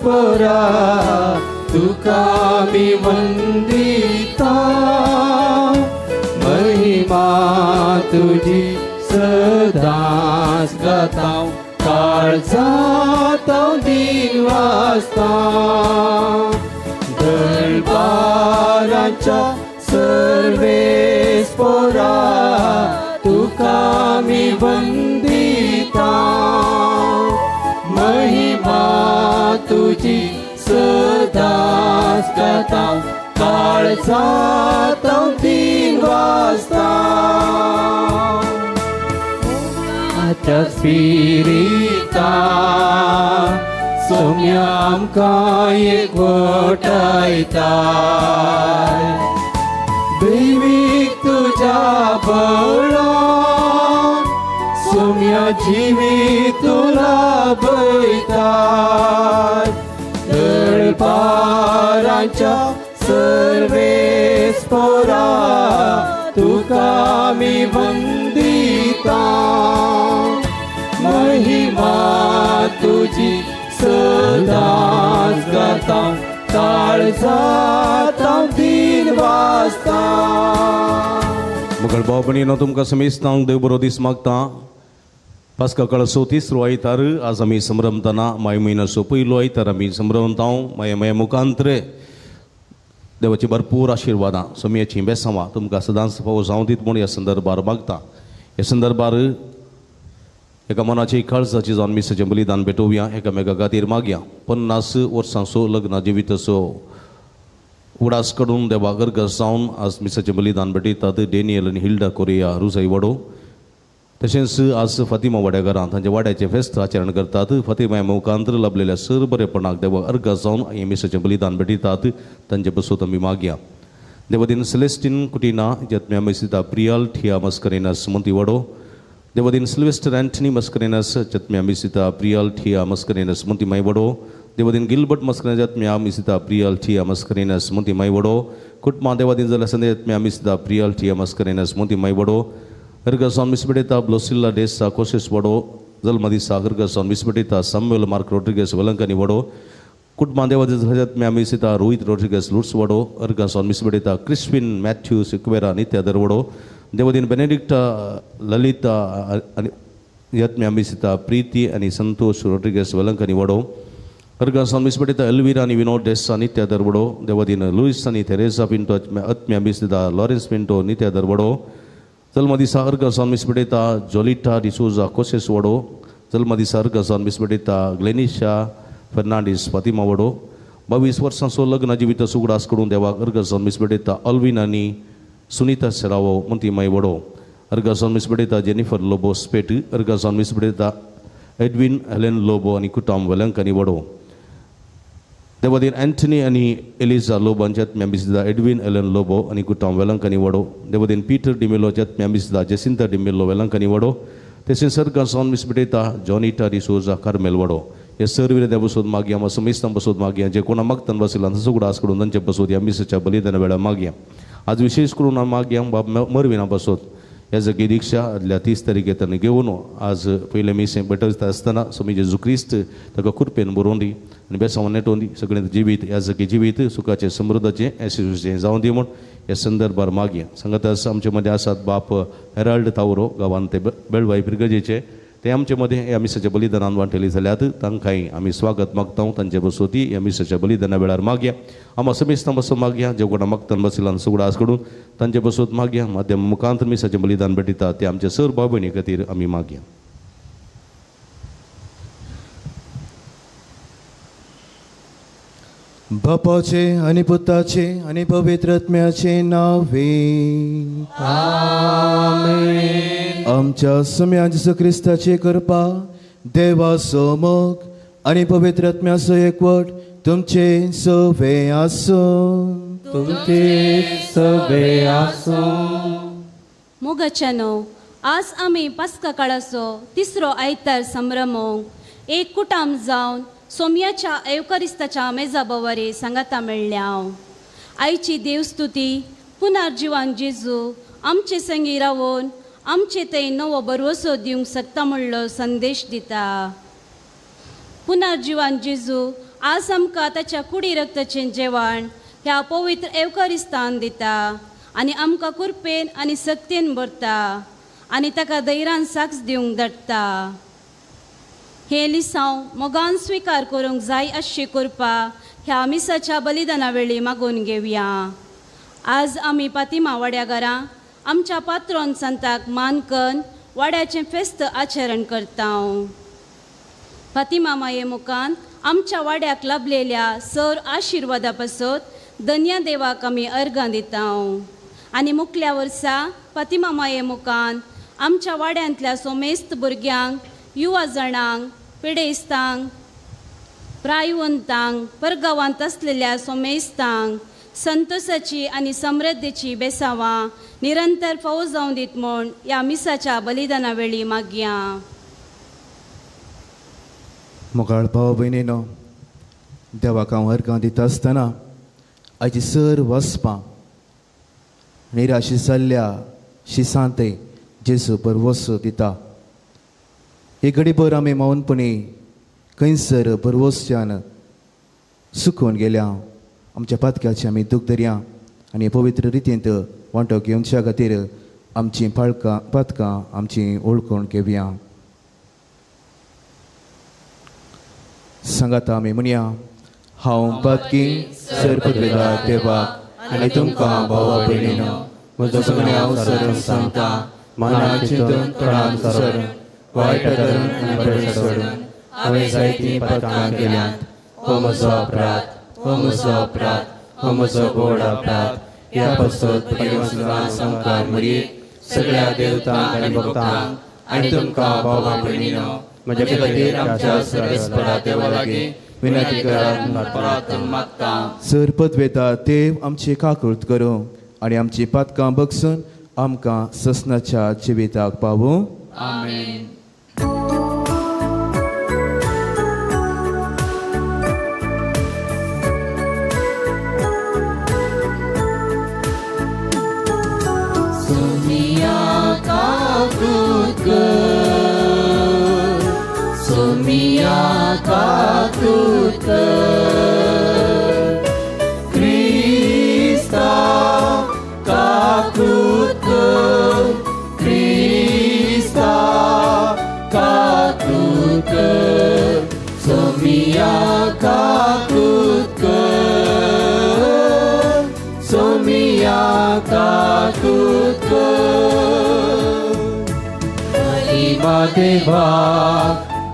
पोरा तुका आमी वंदिता महिमा तुजी सदांच गाता काळजांत हांव दिन वाचता दरबाराच्या सर्वेस पोरा तुका आमी वंदिता महिमा तुजी सदांच गाता काळजांत हांव दिन वाचता स्पिरिता सोम्या आमकां एकवटायता दैवीक तुज्या बळान सोम्या जिवीत तुला बयता दरबाराच्या सर्वेस पोरा तुका आमी वंदिता महिमा तुजी सदांच गाता काळजांत हांव दिन वाचता. मुगल भाव भयणीनो तुमकां समेस्तांक देव बरो दीस मागता. पास्का काळाचो तिसरो आयतार आज आमी संभ्रमतना माय म्हयन्याचो पयलो आयतार आमी संभ्रमता. माया माया मुखांतरे देवाची भरपूर आशिर्वादां सोमयाचीं बेसांवां तुमकां सदांच फावो जावं दीत म्हूण ह्या संदर्भार मागता. ह्या संदर्भार एका मनाची काळजाची जावन मिसाचें बलिदान भेटोवया, एकामेका खातीर मागया. 50 वर्सांचो लग्न जिविताचो उडास काडून देवा गर्गस जावन आज मिसाचें बलिदान भेटयतात डेनियल आनी हिल्डा कोरिया रुजय वडो. तशेंच आज फातिमा वाड्याघरांत तांच्या वाड्याचें फेस्त आचरण करतात. फातिमा मुखांतर लाभलेल्या सर बरेपणाक देवा अर्घ जावन हें मिसाचें बलिदान भेटयतात. तांचे बसून आमी मागया. देवदीन सेलेस्टीन कुटिना जत्म्या मिसिता प्रियाल ठिया मस्करेनस मोंती वडो. देवदीन सिल्वेस्टर अँटनी मस्करेनस जत्म्या मिसिता प्रियाल ठिया मस्करेनस मोंती माय वडो. देवदीन गिलबर्ट मस्करेनस जत्म्या मिसिता प्रियाल ठिया मस्करेनस मोंती माय वडो. कुटमा देवदीन जाल्या संदे जत्म्या मिसिता प्रियाल ठिया मस्करेनस मोंती माय वडो. हरगसान मिसबेटेता ब्लोसिल्ला डेसा कोशेस वडो. जल्मदिसा हरगसान मिसबेटेता सामुएल मार्क रोड्रिगस वेलंकनी वडो. कुटमा देवादी जत्म्या मिसिता रोहित रोड्रिगस लुट्स वडो. हरगसान मिसबेटेता क्रिस्विन मॅथ्यू सिक्वेरा नित्यादर वडो. देवदीन बेनेडिक्टा ललिता आनी यत्म्या मिसिता प्रीती आनी संतोष रोड्रिगस वेलंकनी वडो. हरगसान मिसबेटेता एल्विरा आनी विनोद डेसा नित्यादर वडो. देवदीन लुईस आनी थेरेसा पिंटो अत्म्या मिसिता लॉरेन्स पिंटो नित्यादर वडो. जल्मदिसा अर्गसान मिसबेटेता जोलिटा डिसोजा कोसेस वडो. जल्मदिसा अर्गसान मिसबेटेता ग्लेनिशा फर्नांडीस फातिमा वडो. 22 वर्सांचो लग्न जिवीत सुगडास करून देवाक अर्गसान मिसबेटेता अल्विन आनी सुनीता सेरावो मोंतीमाय वडो. अर्गसान मिसबेटेता Jennifer Lobo स्पेट. अर्गसान मिसबेटेता Edwin Helen Lobo आनी कुटाम वेलंकनी वडो. देवादीन अँटनी आनी एलिजा लोबो हांच्या आत्म्या मिसिता एडविन एलन लोबो आनी कुटाम वेलंकनी वडो. देवादीन पीटर डिमेलो आत्म्या मिसिता जेसिंता डिमेलो वेलंकनी वडो. तशेंच सर्गासान मिसबेटेता जॉनिटा डिसोजा कार्मेल वडो. हे सर्व देव बसोद मागया, आमकां समेस्तां बसोद मागया, जे कोणा मागतान बसयला तांचो उगडास करून तांचे बसोद ह्या मिसाच्या बलिदाना वेळार मागया. आज विशेष करून आमी मागया बाब मरविना बसोद ह्या जगी दीक्षा आदल्या 30 तारखेर ताणें घेवन आज पयलें मिसें भेटयता आसतना स्वामी जेजू क्रिस्त ताका कृपेन बरोवन दी आनी बेसांव नेटोवन दी. सगळें जिवीत ह्या जगी जिवीत सुखाचें समृद्धाचें येसस्वीचें जावं दी म्हूण ह्या संदर्भार मागया. सांगत आसा आमचे मदें आसात बाप हेराल्ड तावरो गांवांत ते बेळवाय फिरगजेचे ते आमचे मदें ह्या मिसाच्या बलिदानान वांटेली जाल्यात तांकांय आमी स्वागत मागता. तांचे बसोती ह्या मिसाच्या बलिदाना वेळार मागया. आमकां समेस्तां बसून मागया, जे कोणा मागतान बसयला सुगडास कडून तांचे बसोत मागया. माध्यम मुखांत मिसाचें बलिदान भेटयता ते आमचे सर भाव भयणी खातीर आमी मागया. बापाचे आनी पुताचे आनी पवित्र आत्म्याचे नावे आमेन. आमच्या सम्या जेजू क्रिस्ताचे कृपा देवाचो मोग आनी पवित्र आत्म्याचो एकवट तुमचे सवे आसूं. तुमचे सवे आसूं. मोगाच्यानो आज आमी पास्का काळाचो तिसरो आयतार संभ्रमोंक एक कुटाम जावन सोमयाच्या एवकरिस्ताच्या मेजा बवारी सांगाता मेळ्ळ्या. आयची देवस्तुती पुनर्जिवान जेजू आमचे संगी रावून आमचे थंय नवो भरवसो दिवंक शकता म्हणलो संदेश दिता. पुनर्जिवान जेजू आज आमकां ताच्या कुडी रक्ताचें जेवण ह्या पवित्र एवकारिस्तान दिता आनी आमकां कुरपेन आनी सक्तेन भरता आनी ताका धैर्यान साक्ष दिवंक धाडटा. हें लिसांव मोगान स्विकार करूंक जाय अशी करपा ह्या मिसाच्या बलिदाना वेळी मागून घेवया. आज आमी पातिमा वाड्या घरां आमच्या पात्रोन संताक मान कन्न वाड्याचें फेस्त आचरण करता. फातिमा माये मुखान आमच्या वाड्याक लाभलेल्या सर आशिर्वादा पासत धन्या देवाक आमी अर्गां दिता. आनी मुखल्या वर्सा फातिमा माये मुखान आमच्या वाड्यांतल्या सोमेस्त भुरग्यांक, युवा जाणांक, पिडेस्तांक, प्रायवंतांक, परगांवांत आसलेल्या सोमेस्तांक संतोषाची आनी समृद्धीची बेसावां निरंतर फावो जावं दीत म्हूण ह्या मिसाच्या बलिदाना वेळी मागया. मोगाळ भाव भयणीनो, देवाक हांव अर्गां दिता आसतना आयची सर वचपां निराशी जाल्ल्या शिसांतय जेजू भरवसो दिता. एक घडीभर आमी मौनपणी खंयसर भरवसच्यान सुकून गेल्या. आमच्या पातक्याची आमी दूख धरया आनी पवित्र रितींत वांटो घेवच्या खातीर आमचीं पाळकां पातकां आमची ओळखून घेवया. सांगाता आमी म्हणया, हांव पातकी सर पदवेदार देवाक आनी तुमकां भावा भयणीनो म्हजो गुन्यांव सरून सांगता, मनाक चिंतून तोंडान सरून वायट धरून आनी बरें सोडून हांवें जायतीं पातकां केल्यांत. हो म्हजो अपराध, हो म्हजो अपराध, हो म्हजो व्हड अपराध. ह्या पासत सामकार मरयेक सगळ्या देवतांक आनी भक्तांक आनी तुमकां भावा भयणीनो म्हज्या खातीर आमच्या सर्वेस्परा देवा लागीं विनंती करात मागता. सर पदवेता देव आमची काकूर्त करूं आनी आमची पातकां बगसून आमकां ससनाच्या जिविताक पावूं. आमेन. सोमिया काकूत कर, सोमिया काकूत कर, क्रिस्ता काकूत कर, क्रिस्ता काकूत कर, सोमिया काकूत कर, सोमिया काकूत कर. महिमा देवा,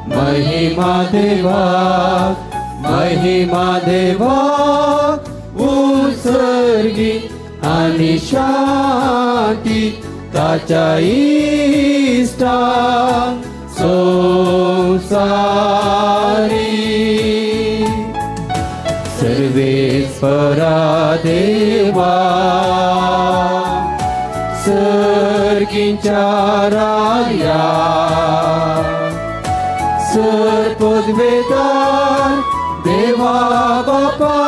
महिमा देवा, महिमा देवा उत्सर्गी आनी शांती ताच्या इश्टांक संवसारी. सर्वेस्परा देवा सर्गींच्या राया, सर पदवेदार देवा बापा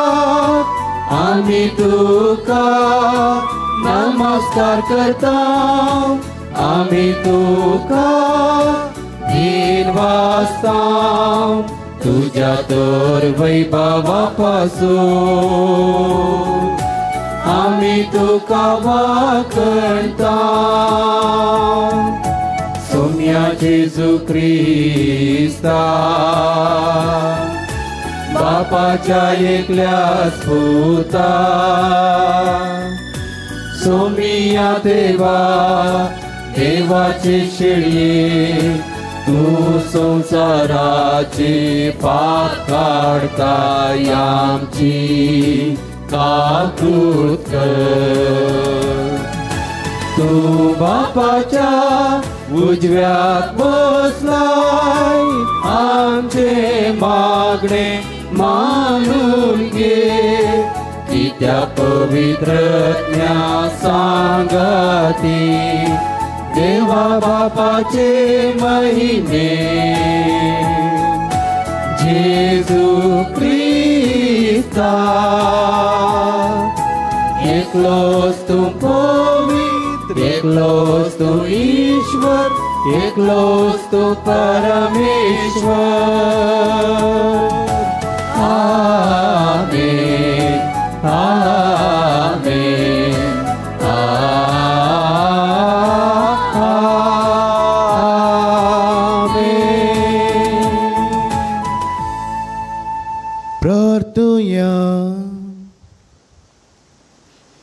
आमी तुका नमस्कार करता, आमी तुका धीन वाचता, तुज्या तर वैभवा पासून आमी तुका वाकणता. सोम्या जेजू क्रिस्ता बापाच्या एकल्याच पुता, सोमिया देवा देवाचे शेळये तूं संवसाराचे पाप काडताय आमची काकूत कर. तूं बापाच्या उजव्याक बसलाय आमचे मागणे मानून घे, कित्या पवित्र ज्ञा सांगाती देवा बापाचे महिमे. जेजू क्रिस्ता एकलोच तूं पवित्र, एकलोच तूं ईश्वर, एकलोच तूं परमेश्वर. आमेन आमेन आमेन. प्रार्थुया.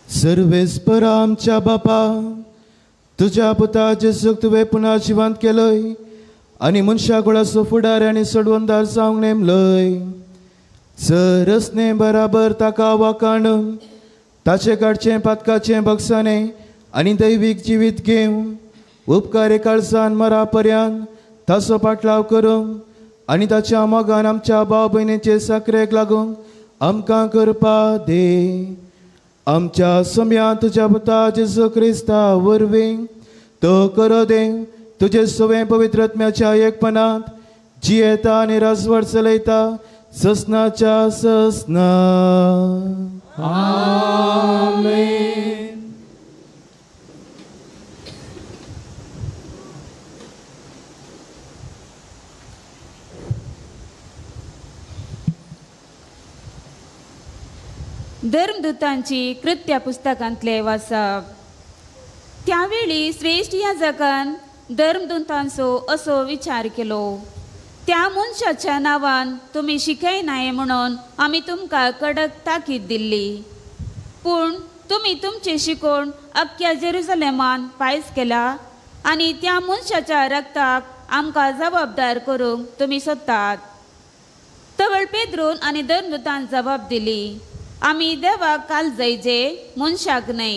सर्वेस्पर आमच्या बापा, तुज्या पुता जेजूक तुवें पुनः जिवंत केलय आनी मनशा कुळाचो फुडार आनी सोडवणदार जावंक नेमलय. सरसने बराबर ताका वाकाणून ताचे काडचें पातकाचें बक्षाणें आनी दैवीक जिवीत घेवन उपकारे काळजान मरा पर्यंत ताचो पाटलाव करूंक आनी ताच्या मोगान आमच्या भाव भयणीचे साकरेक लागूंक आमकां करपा दे. आमच्या सम्या तुज्या पुता जेजू क्रिस्ता वरवीं तो करो दे तुजे सवें पवित्र आत्म्याच्या एकपणांत जियेता आनी राजवट चलयता ससनाच्या ससना. आमेन. धर्मदूतांची कृत्या पुस्तकांतले वाचप. त्यावेळी श्रेष्ठ याजकान धर्मदूतांचो असो विचार केलो, त्या मनशाच्या नांवान तुमी शिकयनाय म्हणून आमी तुमकां कडक ताकीद दिल्ली, पूण तुमी तुमचें शिकोवन अख्ख्या जेरुजलेमान पायस केला आनी त्या मनशाच्या रक्ताक आमकां जबाबदार करूंक तुमी सोदतात. तवळ पेद्रून आनी धर्मदूतान जबाब दिली, आमी देवाक काल जायजे मनशाक न्हय.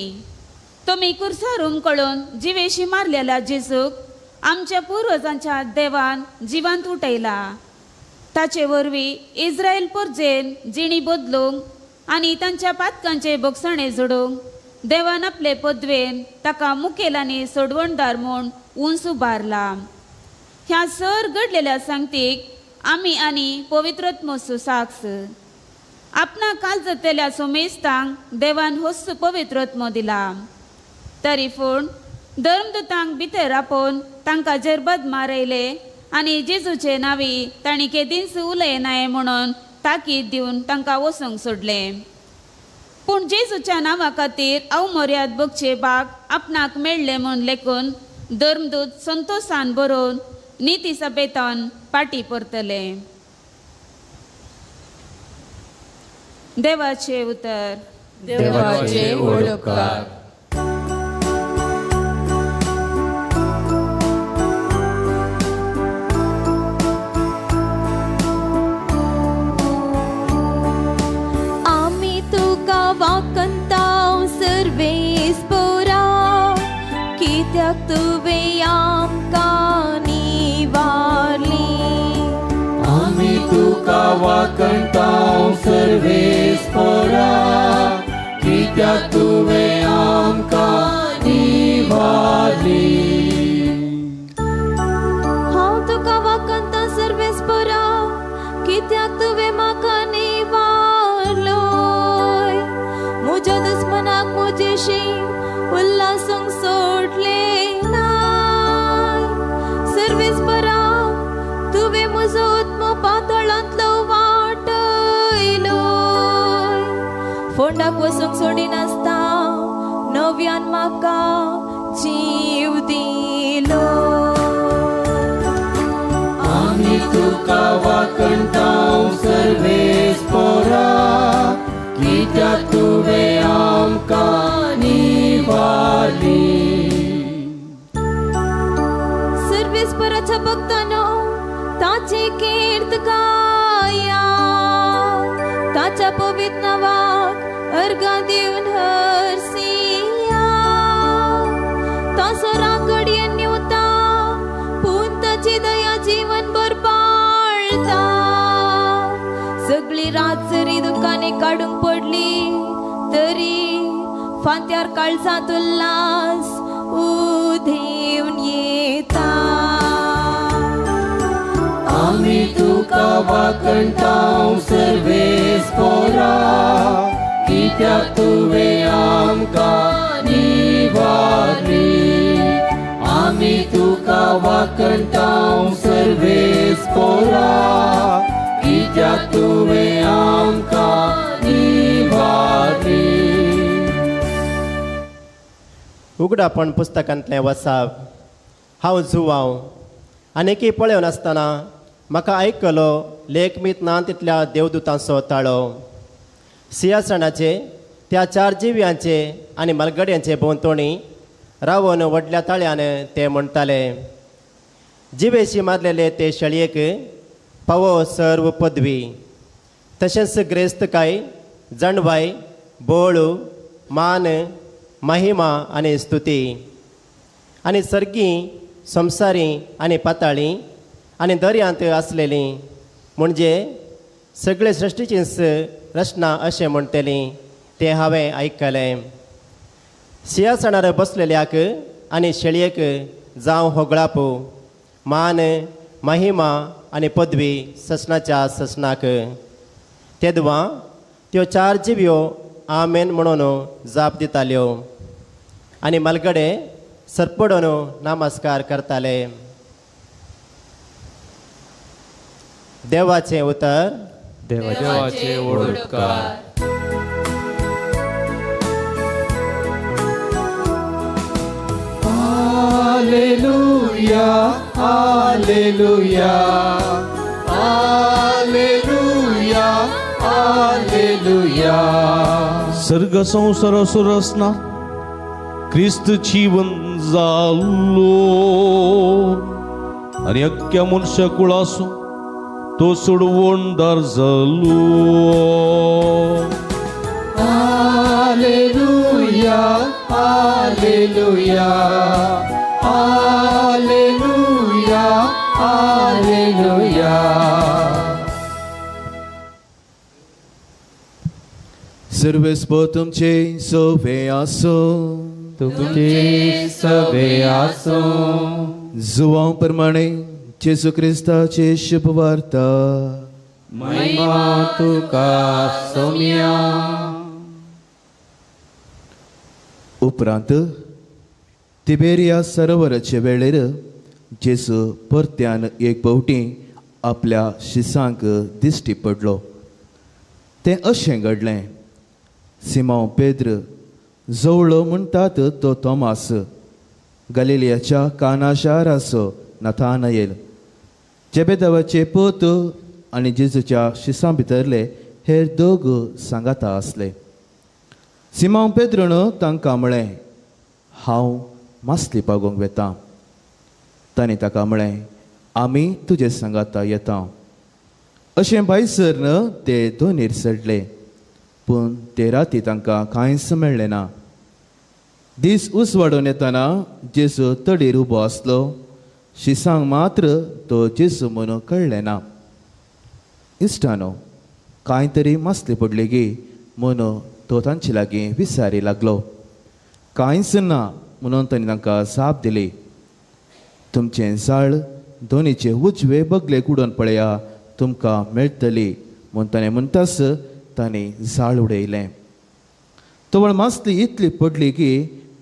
तुमी कुर्सार हुमकळून जिवेशी मारलेल्या जेजूक आमच्या पुर्वजांच्या देवान जिवंत उठयला. ताचे वरवीं इस्रायल परजेन जिणी बदलूंक आनी तांच्या पातकांचे भोगसणे जोडूंक देवान आपले पदवेन ताका मुखेल आनी सोडवणदार म्हूण उंच उबारला. ह्या सर घडलेल्या सांगतीक आमी आनी पवित्रत्मो साक्ष. आपणा काल जातल्या सोमेस्तांक देवान होस्त पवित्रत्म दिला. तरी पूण धर्मदूतांक भितर आपोवन तांकां जरबद मारयले आनी जेजूचे नांवी तांणी केदींच उलयनाय म्हणून ताकीद दिवन तांकां वचूंक सोडलें. पूण जेजूच्या नांवा खातीर अवमर्याद भोगचे बाग आपणाक मेळ्ळे म्हूण लेखून धर्मदूत संतोशान बरोवन निती सभेतान पाटी परतले. देवाचे उतर. देवाचे उपकार. आमी तुका वाकंता सर्वेस्पोरा, कित्याक तुवें आमकां निवारली. आमी तुका वाकंता सर्वेस्पोरा, कित्याक तुवें आमकां निवारली. हांव तुका वाकंता सर्वेस्पोरा, कित्याक तुवें म्हाका निवारलोय. म्हज्या दुस्मनाक म्हजेशी उल्हासूंक सोडलें नाय. सर्वेस्पोरा, तुवें म्हजो आत्मो पातळांतलो वाटयलोय. फोंडाक वचूंक सोडिनासता नव्यान म्हाका जीव दिलो. आमी तुका वाकंता सर्वेस्पोरा, कित्याक तुवें आमकां निवारली. सर्वेस्पोराच्या भक्तांनो ताची कीर्त गाया, ताच्या पवित्र नांवाक अर्घां दिवन हरसिया. ताचो राग घडयेन न्हिवता, पूण ताची दया जीवनभर पाळता. सगळी रात जरी दुकाने काडूंक पडली तरी फांत्यार काळजांत उल्हास उदेवन येता. आमी तुका वाकंता सर्वेस्पोरा, कित्याक तुवें आमकां निवारली. आमी तुका वाकंता सर्वेस्पोरा, कित्याक तुवें उगडापण पुस्तकांतलें वसाप. हांव जुवांव आनीकय पळोवन आसतना म्हाका आयकलो लेखमीत ना तितल्या देवदूतांचो ताळो. सिंहासनाचे त्या चार जिव्यांचे आनी मालगड्यांचे भोंवतणी रावन व्हडल्या ताळ्यान ते म्हणटाले, जिवेशी मारलेले ते शेळयेक पावो सर्व पदवी, तशेंच ग्रेस्तकाय, जाणवाय, बळ, मान, महिमा आनी स्तुती. आनी सर्गी, संवसारी आनी पाताळी आनी दर्यांत आसलेली म्हणजे सगळे सृश्टीचीच रचना अशें म्हणटली तें हांवें आयकलें. सिंहासनार बसलेल्याक आनी शेळयेक जावं होगळाप, मान, महिमा आनी पदवी ससनाच्या ससनाक. तेदवां त्यो चार जिव्यो आमेन म्हणून जाप दिताल्यो आनी मालगडे सरपडून नमस्कार करताले. देवाचें उतर. देवाचे उपकार. Hallelujah, hallelujah, hallelujah, hallelujah. सर्ग संवसार सुरसना क्रिस्त जीवन जालो आनी अख्ख्या मनशा कुळासो तो सोडवणदार जालो. Hallelujah, hallelujah, hallelujah, hallelujah. सर्वेस्पर तुमचे सवे आसूं. तुमचे सवे आसूं. जुवां प्रमाणे जेजू क्रिस्ताची शुभवार्ता. महिमा तुका सोम्या. उपरांत तिबेरिया सरोवराचे वेळेर जेजू परत्यान एक फावटी आपल्या शिसांक दिश्टी पडलो. तें अशें घडलें, सिमांव पेद्र, जवळो म्हणटात तो तोमास, गलिलियाच्या काना शाराचो नथानएल, जेबेदावाचे पूत आनी जेजूच्या शिसां भितरले हेर दोग सांगाता आसले. सिमांव पेद्रून तांकां म्हळें, हांव मासली पागोवंक वेता. तांणी ताका म्हळें, आमी तुजे सांगाता येता. अशें भायसर ते दोनीर चडले, पूण ते राती तांकां कांयच मेळ्ळें ना. दीस उसवाडून येतना जेजू तडीर उबो आसलो. शिसांक मात्र तो जेजू म्हणून कळ्ळें ना. इश्टानो, कांय तरी मासली पडली गी म्हणून तो तांचे लागीं विचारी लागलो. कांयच ना म्हणून तांणी तांकां जाप दिली. तुमचें जाळ दोनीचे उजवे बगलेक उडोवन पळया, तुमकां मेळटली म्हूण ताणें म्हणटाच तांणी जाळ उडयलें. तवळ मासली इतली पडली की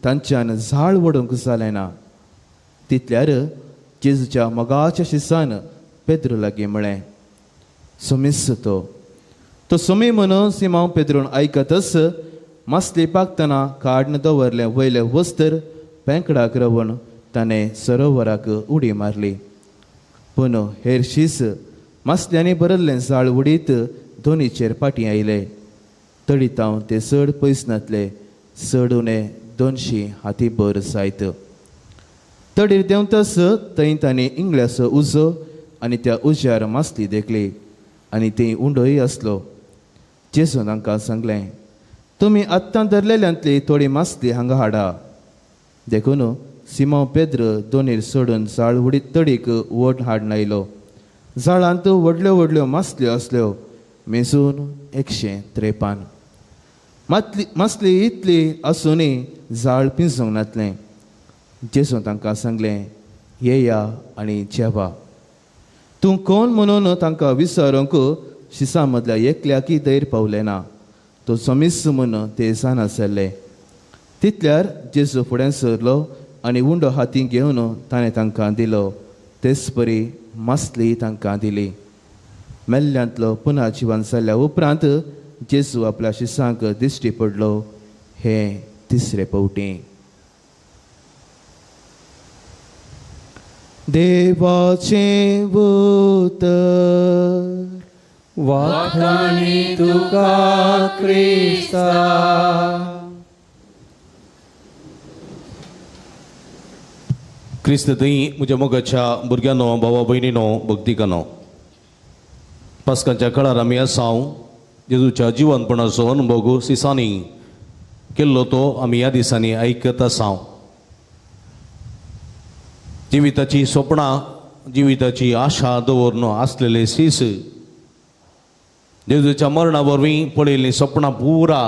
तांच्यान जाळ वडोवंक जालें ना. तितल्यार जेजूच्या मोगाच्या शिसान पेद्रू लागीं म्हळें, सोमीस तो. तो सोमी म्हणून सिमांव पेद्रून आयकतच मासली पाकतना काडून दवरलें वयलें वस्त्र पेंकडाक रवण ताणें सरोवराक उडी मारली. पूण हेर शीस मासल्यांनी भरिल्लें जाळ उडीत दोनीचेर फाटीं आयले. तडीतांव ते चड पयस नातले, चड उणें 200 हाती भर जायत. तडीर देंवतच थंय तांणी इंगळ्याचो उजो आनी त्या उज्यार मासली देखली आनी थंय उंडोय आसलो. जेजून तांकां सांगलें, तुमी आत्तां धरलेल्यांतली थोडी मासली हांगा हाडा. देखून सिमांव पेद्र दोनीर सोडून जाळ उडीत तडीक वोड हाडून आयलो. जाळांत व्हडल्यो व्हडल्यो मासल्यो आसल्यो, मेजून 153. मासली इतली आसूनय जाळ पिंजूंक नातलें. जेजून तांकां सांगलें, येया आनी जेवा. तूं कोण म्हणून तांकां विचारूंक शिसां मदल्या एकल्याकय धैर्य पावलें ना. तो सोमीस म्हूण ते जाणासले. तितल्यार जेजू फुडें सरलो आनी उंडो हातीं घेवन ताणें तांकां दिलो. तेच परी मासली तांकां दिली. मेल्ल्यांतलो पुना जिवन जाल्ल्या उपरांत जेजू आपल्या शिसांक दिश्टी पडलो हे तिसरे फावटी. देवाचें उतर. वाखाणी तुका क्रिस्ता. क्रिस्त थंय म्हज्या मोगाच्या भुरग्यांनो, भावा भयणीनो, भक्तिकानो, पास्कांच्या काळार आमी आसा. जेजूच्या जिवनपणाचो अनुभव सिसांनी केल्लो तो आमी ह्या दिसांनी आयकत आसा. जिविताची सपनां, जिविताची आशा दवरून आसलेले सीस जेजूच्या मरणा वरवीं पळयल्लीं सपनां पुरा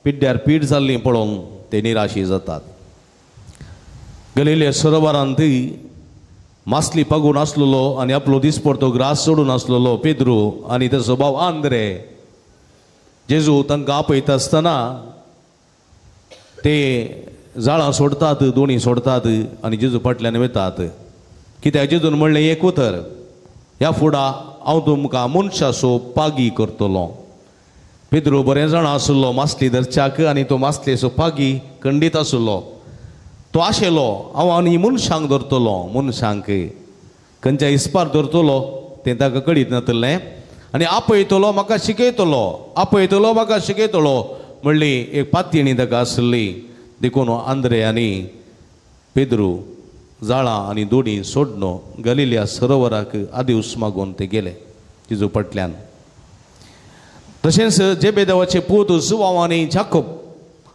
पिड्ड्यार पीड जाल्लीं पळोवन ते निराशी जातात. गलिले सरोवरांत मासली पागून आसलेलो आनी आपलो दिसपडतो ग्रास सोडून आसलेलो पेद्रू आनी ताचो भाव आंद्रे, जेजू तांकां आपयता आसतना ते जाळां सोडतात, दोणी सोडतात आनी जेजू फाटल्यान वतात. कित्याक जेजून म्हणलें एक उतर, ह्या फुडा हांव तुमकां मनशाचो पागी करतलो. पेद्रू बरें जाणां आसलो मासली धरच्याक आनी तो मासलेचो पागी खंडीत आसलो. तो आशिल्लो हांव आनी मनशांक धरतलो, मनशांक खंयच्या इस्पार धरतलो तें ताका कळीत नातलें आनी आपयतलो म्हाका शिकयतलो, आपयतलो म्हाका शिकयतलो म्हणली एक पातयेणी ताका आसली. देखून आंद्रे आनी पेद्रू जाळां आनी दोणी सोडनो गलिलिया सरोवराक आदिवस मागून ते गेले जेजू फाटल्यान. तशेंच जेबेदेवाचे पूत जुवांव आनी जाकोब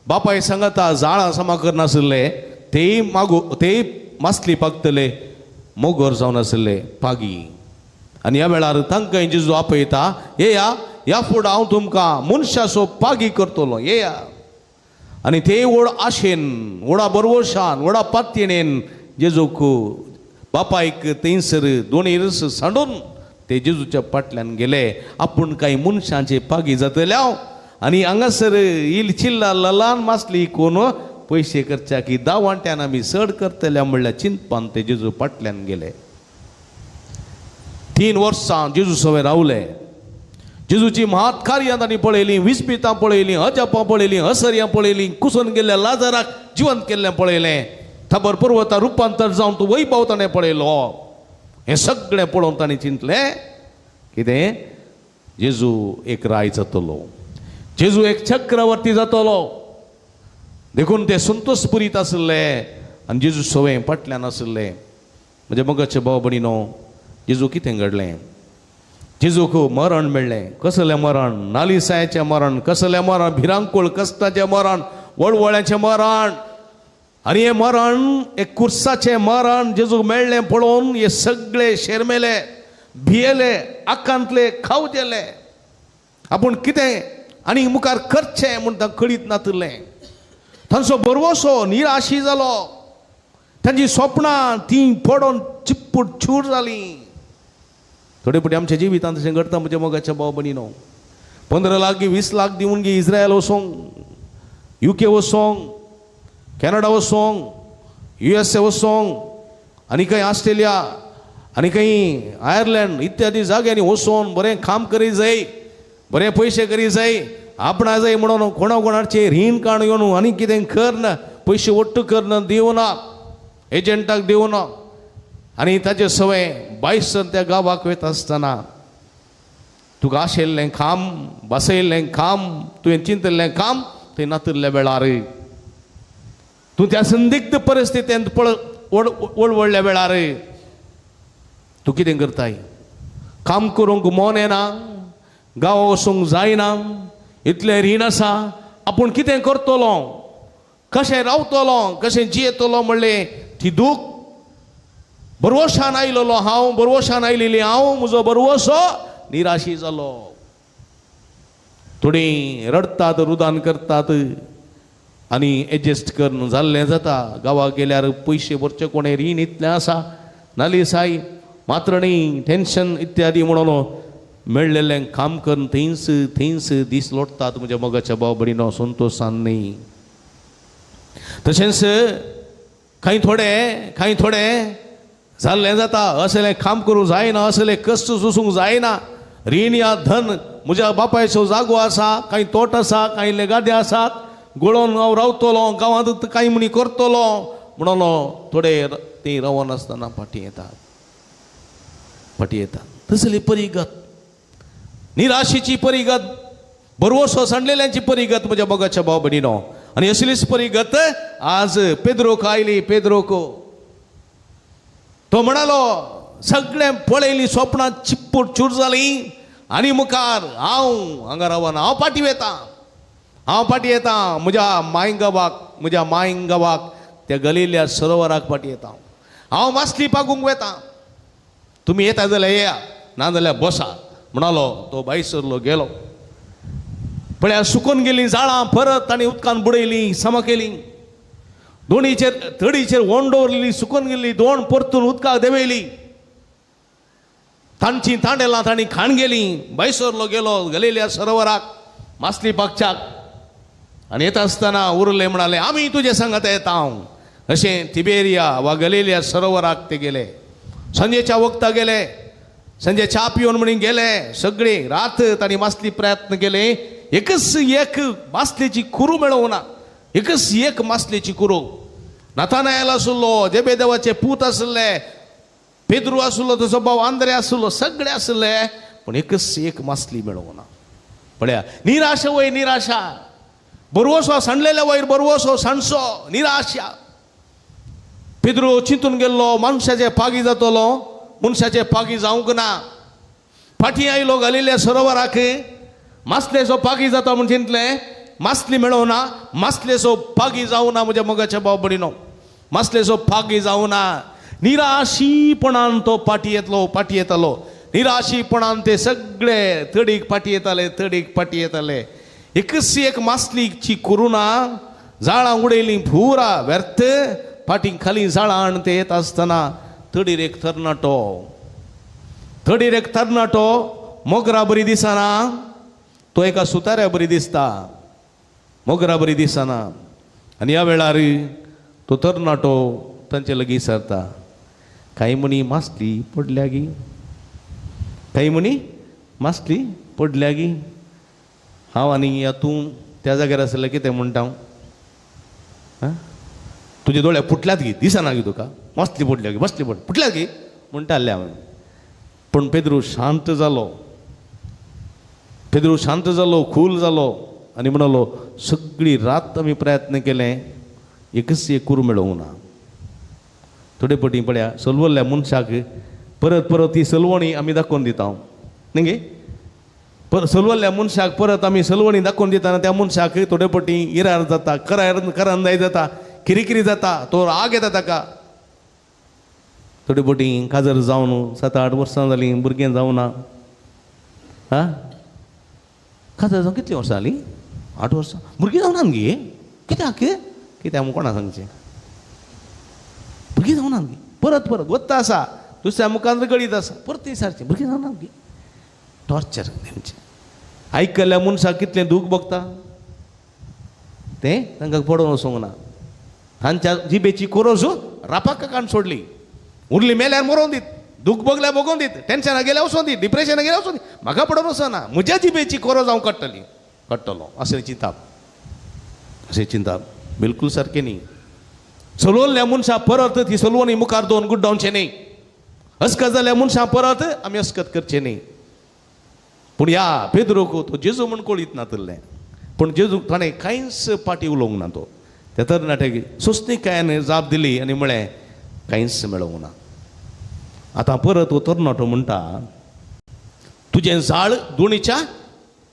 बापाय सांगता जाळां समा करनासले, तेय मागू तेय मासली पागतले मोगोर जावन आसले पागी. आनी ह्या वेळार तांकां जेजू आपयता, येया ह्या फुडें हांव तुमकां मनशाचो पागी करतलो, येया. आनी ते व्हड आशेन, व्हडा बरवशान, व्हडा पातयेणेन जेजूक बापायक थंयसर दोनी रस सांडून ते जेजूच्या फाटल्यान गेले. आपूण कांय मनशांचे पागी जातले हांव आनी हांगासर इल चिल्ला ल्हान मासली कोण पयशे करच्या की धा वांट्यान आमी चड करतले म्हणल्यार चिंतपान ते जेजू फाटल्यान गेले. 3 वर्सां जेजू सवें रावले. जेजूची महात कार्यां तांणी पळयलीं, विस्पितां पळयलीं, अजापां पळयलीं, असर्यां पळयलीं, कुसून गेल्ल्या लाजराक जिवंत केल्लें पळयलें, थबर पर्वता रुपांतर जावन तो वैभव ताणें पळयलो. हें सगळें पळोवन ताणें चिंतलें कितें, जेजू एक राय जातलो, जेजू एक चक्रवर्ती जातलो. देखून ते संतोष पुरीत आसले आनी जेजू सवें फाटल्यान आसले. म्हज्या मोगाचे भाव भयणीनो, जेजू कितें घडलें, जेजूक मरण मेळ्ळें. कसलें मरण? नालिसायाचें मरण. कसलें मरण? भिरांकूळ कश्टाचें मरण, वळवळ्याचें मरण. आनी हें मरण एक कुर्साचें मरण जेजूक मेळ्ळें पळोवन हे सगळे शेरमेले, भियेले, आकांतले, खावजेले. आपूण कितें आनी मुखार करचें म्हूण तांकां कळीत नातलें. तांचो बरवसो निराशी जालो. तांची सोपणां तीं पडोन चिप्पूट चूर जालीं. थोडे फावटी आमच्या जिवितांत तशें घडटा म्हज्या मोगाच्या भाव भयणीनो. 15 लाख 20 लाख दिवन गे इस्रायल वचोंक, UK वचोंक, कॅनडा वचोंक, USA वचोंक आनी खंय ऑस्ट्रेलिया आनी खंय आयर्लंड इत्यादी जाग्यांनी वचोन बरें काम करी जाय, बरें पयशे करी जाय, आपणा जाय म्हणून कोणा कोणाचे रीण काण येवन आनी कितें करना, पयशे वट्टू करना, दिवना, एजंटाक दिवना. आनी ताचे सवय बायसर त्या गांवाक वयता आसतना तुका आशिल्लें काम, बसयल्लें काम, तुवें चिंतिल्लें काम थंय नातिल्ल्या वेळार, तूं त्या संदिग्ध परिस्थितींत वळवळ्ळ्या वेळार तूं कितें करताय? काम करूंक मन येना, गांवा वचूंक जायना, इतलें रीण आसा, आपूण कितें करतलो, कशें रावतलो, कशें जियेतलो म्हणलें ती दूख. बरवशान आयलेलो हांव, बरवशान आयलेली हांव, म्हजो बरवसो निराशी जालो. थोडीं रडटात, रुदान करतात आनी एडजस्ट करून जाल्लें जाता. गांवाक गेल्यार पयशे भरचे कोणें, रीण इतलें आसा, नालिसाय, मात्रणी, टेन्शन इत्यादी म्हणून मेळ्ळेलें काम करून थंयच थंयच दीस लोटतात म्हज्या मोगाच्या भाव भयणीनो, संतोशान न्ही. तशेंच कांय थोडे कांय थोडे जाल्लें जाता, असलें काम करूंक जायना, असलें कश्ट सोसूंक जायना, रीण या धन म्हज्या बापायचो जागो आसा, कांय तोट आसा, कांय लेगादे आसात, गोळोवन हांव रावतलो, गांवांत कांय म्हणी करतलो म्हणून थोडे ती रावनासतना फाटीं येतात, फाटीं येतात. तसली परिगत, निराशेची परिगत, बरवसो सांडलेल्यांची परिगत म्हज्या मोगाच्या भाव भयणीनो. आनी असलीच परिगत आज पेद्रोक आयली. पेद्रोक तो म्हणालो सगळें पळयली स्वप्नां चिप्पूर चूर जाली आनी मुखार हांव हांगा रावना, हांव फाटीं वेता, हांव फाटीं येता म्हज्या मायंगावाक, म्हज्या मायंगावाक त्या गलिल्या सरोवराक फाटीं येता, हांव मासली पागूंक वेता, तुमी येता जाल्यार येया, ना जाल्यार बसा म्हणालो. तो भायर सरलो, गेलो. पळया सुकून गेलीं जाळां परत ताणें उदकान बुडयलीं, समा केली. दोणीचेर तडीचेर वोण दवरलेली सुकून गेल्ली दोण परतून उदकाक देंवयली. तांची तांडेलां तांणी खाण गेली. भायर सरलो, गेलो गलिल्या सरोवराक मासली पागच्याक. आनी येता आसतना उरले म्हणाले आमी तुजे सांगात येता हांव. अशें तिबेरिया वा गलिल्या सरोवराक ते गेले. संजेच्या वखदां गेले, संजे च्या पिवन म्हणून गेले. सगळे रात तांणी मासली प्रयत्न केले, एकच एक मासलेची कुरू मेळोवना, एकच एक मासलेची कुरू. नथानायल आसलो, जेबेदेवाचे पूत आसले, पेद्रू आसलो, तसो भाव आंद्रे आसलो, सगळे आसले, पूण एकच एक मासली मेळोवना. पळया निराशा वय निराशा, बरवसो सांडलेल्या वयर बरवसो सांडसो निराशा. पेद्रू चिंतून गेल्लो मनशाचे पागी जातलो, मनशाचे पागी जावंक ना. फाटीं आयलो गलिल्या सरोवराक, मासलेचो पागी जाता म्हूण चिंतलें, मासली मेळोवना, मासलेचो पागी जावना म्हज्या मोगाच्या भाव भयणीनो, मासलेचो पागी जावना. निराशीपणान तो फाटीं येतलो, फाटीं येतालो. निराशीपणान ते सगळे तडीक फाटीं येताले, तडीक फाटीं येताले. एकच एक मासलीची कुरुना, जाळां उडयलीं पुरा व्यर्थ. फाटीं खाली जाळां हाण ते येता आसतना तडीर एक तरणाटो, तडीर एक तरणाटो मोगरा बरी दिसना, तो एका सुताऱ्या बरी दिसता, मोगरा बरी दिसना. आनी ह्या वेळार तो तरणाटो तांचे लागीं सरता. कांय म्हणी मासली पडल्या गी, कांय म्हणी मासली पडल्या गी. हांव आनी या तूं त्या जाग्यार आसलें कितें म्हणटा हांव, आं तुजे दोळे फुटल्यात गी, दिसना गी तुका, मासली पडल्या गी, मासली पड फुटल्यात गी म्हणटालें हांवें. पूण पेद्रू शांत जालो, पेद्रू शांत जालो, खूल जालो आनी म्हणालो सगळी रात आमी प्रयत्न केले, एकच एक कुरू मेळोवंक ना. थोडे पटी पळया सलवल्ल्या मनशाक परत परत ती सलवणी आमी दाखोवन दिता न्ही गे. पर सलवल्ल्या मनशाक परत आमी सलवणी दाखोवन दितना त्या मनशाक थोडे पटी इरार जाता, करंदाय जाता, किरिकिरी जाता, तो राग येता ताका. थोडे पटी काजर जावन 7-8 वर्सां जालीं, भुरगें जावना. आं काजर जावन कितलीं वर्सां जालीं? 8 वर्सां. भुरगीं जावना गे, कित्याक कित्याक कोणा सांगचें, भुरगीं जावना गे. परत परत वत्ता आसा, दुसऱ्या मुखार गळीत आसा, परत ती सारचें भुरगीं जावना गे. टॉर्चर तेमचें. आयकल्ल्या मनशाक कितलें दूख भोगता तें तांकां पडोवन वचूंक ना. तांच्या जिबेची कोरोज रापाक कान सोडली, उरली मेल्यार मरोवन दीत, दूख भोगल्यार भोगोवन दीत, टेन्शना गेल्यार वचोन दीत, डिप्रेशना गेल्यार वचोन दीत, म्हाका पडोवन वचना, म्हज्या जिबेची कोरोज हांव काडटली, काडटलो अशें चिंताप, अशें चिंताप बिलकूल सारकें न्ही. सलवल्ल्या मनशां परत ती सलवणी मुखार दोन गुड्डावचें न्ही, अस्कत जाल्ल्या मनशां परत आमी अस्कत करचें न्ही. पूण ह्या पेद्रोक तो जेजू म्हूण कळीत नातलें, पूण जेजूक ताणें कांयच फाटीं उलोवंक ना. तो त्या तरणाट्याक सोंसणीकायेन जाप दिली आनी म्हळें कांयच मेळोवंक ना. आतां परत हो तरणाटो म्हणटा तुजें जाळ दोणीच्या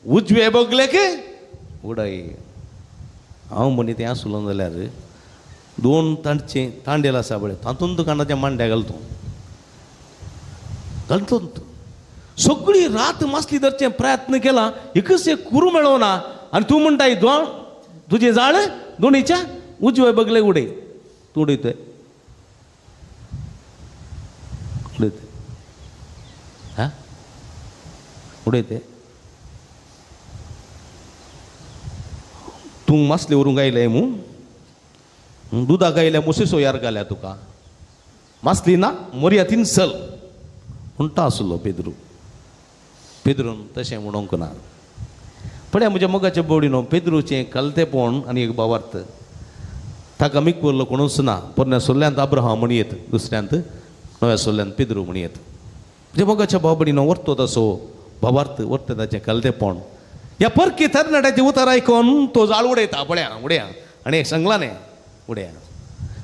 उजवे बगलेक उडय. हांव म्हणी तें आसलो जाल्यार दोन तांचे तांडेल आसा पळय तातूंत तुका ताच्या मांड्या घालतो घालतो. सगळी रात मासली धरचें प्रयत्न केला, एकच एक कुरू मेळोवना आनी तूं म्हणटाय दोन तुजें जाळ दोणीच्या उजवे बगले उडय. तूं उडयतय उडयतय हा उडयते. तूं मासले व्हरूंक आयलें मू, दुदाक आयल्या मुसेसो यार घाल्या तुका, मासली ना मोरया तीन सल म्हणटा आसलो पेद्रू. पेद्रून तशें म्हणूंक ना. पळया म्हज्या मोगाच्या बोडीनो, पेद्रूचें कलतेपण आनी एक भावार्थ. ताका मिकवल्लो कोणूच ना. पोरण्या सोल्ल्यांत अब्राहम म्हण येत, दुसऱ्यांत नव्या सोल्ल्यांत पेद्रू म्हण येत. म्हणजे मोगाच्या भाव भयणीनो, वर्तो तसो भावार्थ वर्त ताचें कलतेपण. ह्या परकी तरणाट्याचें उतर आयकून तो जाळ उडयता, पळया उडया आनी सांगला न्ही उडया.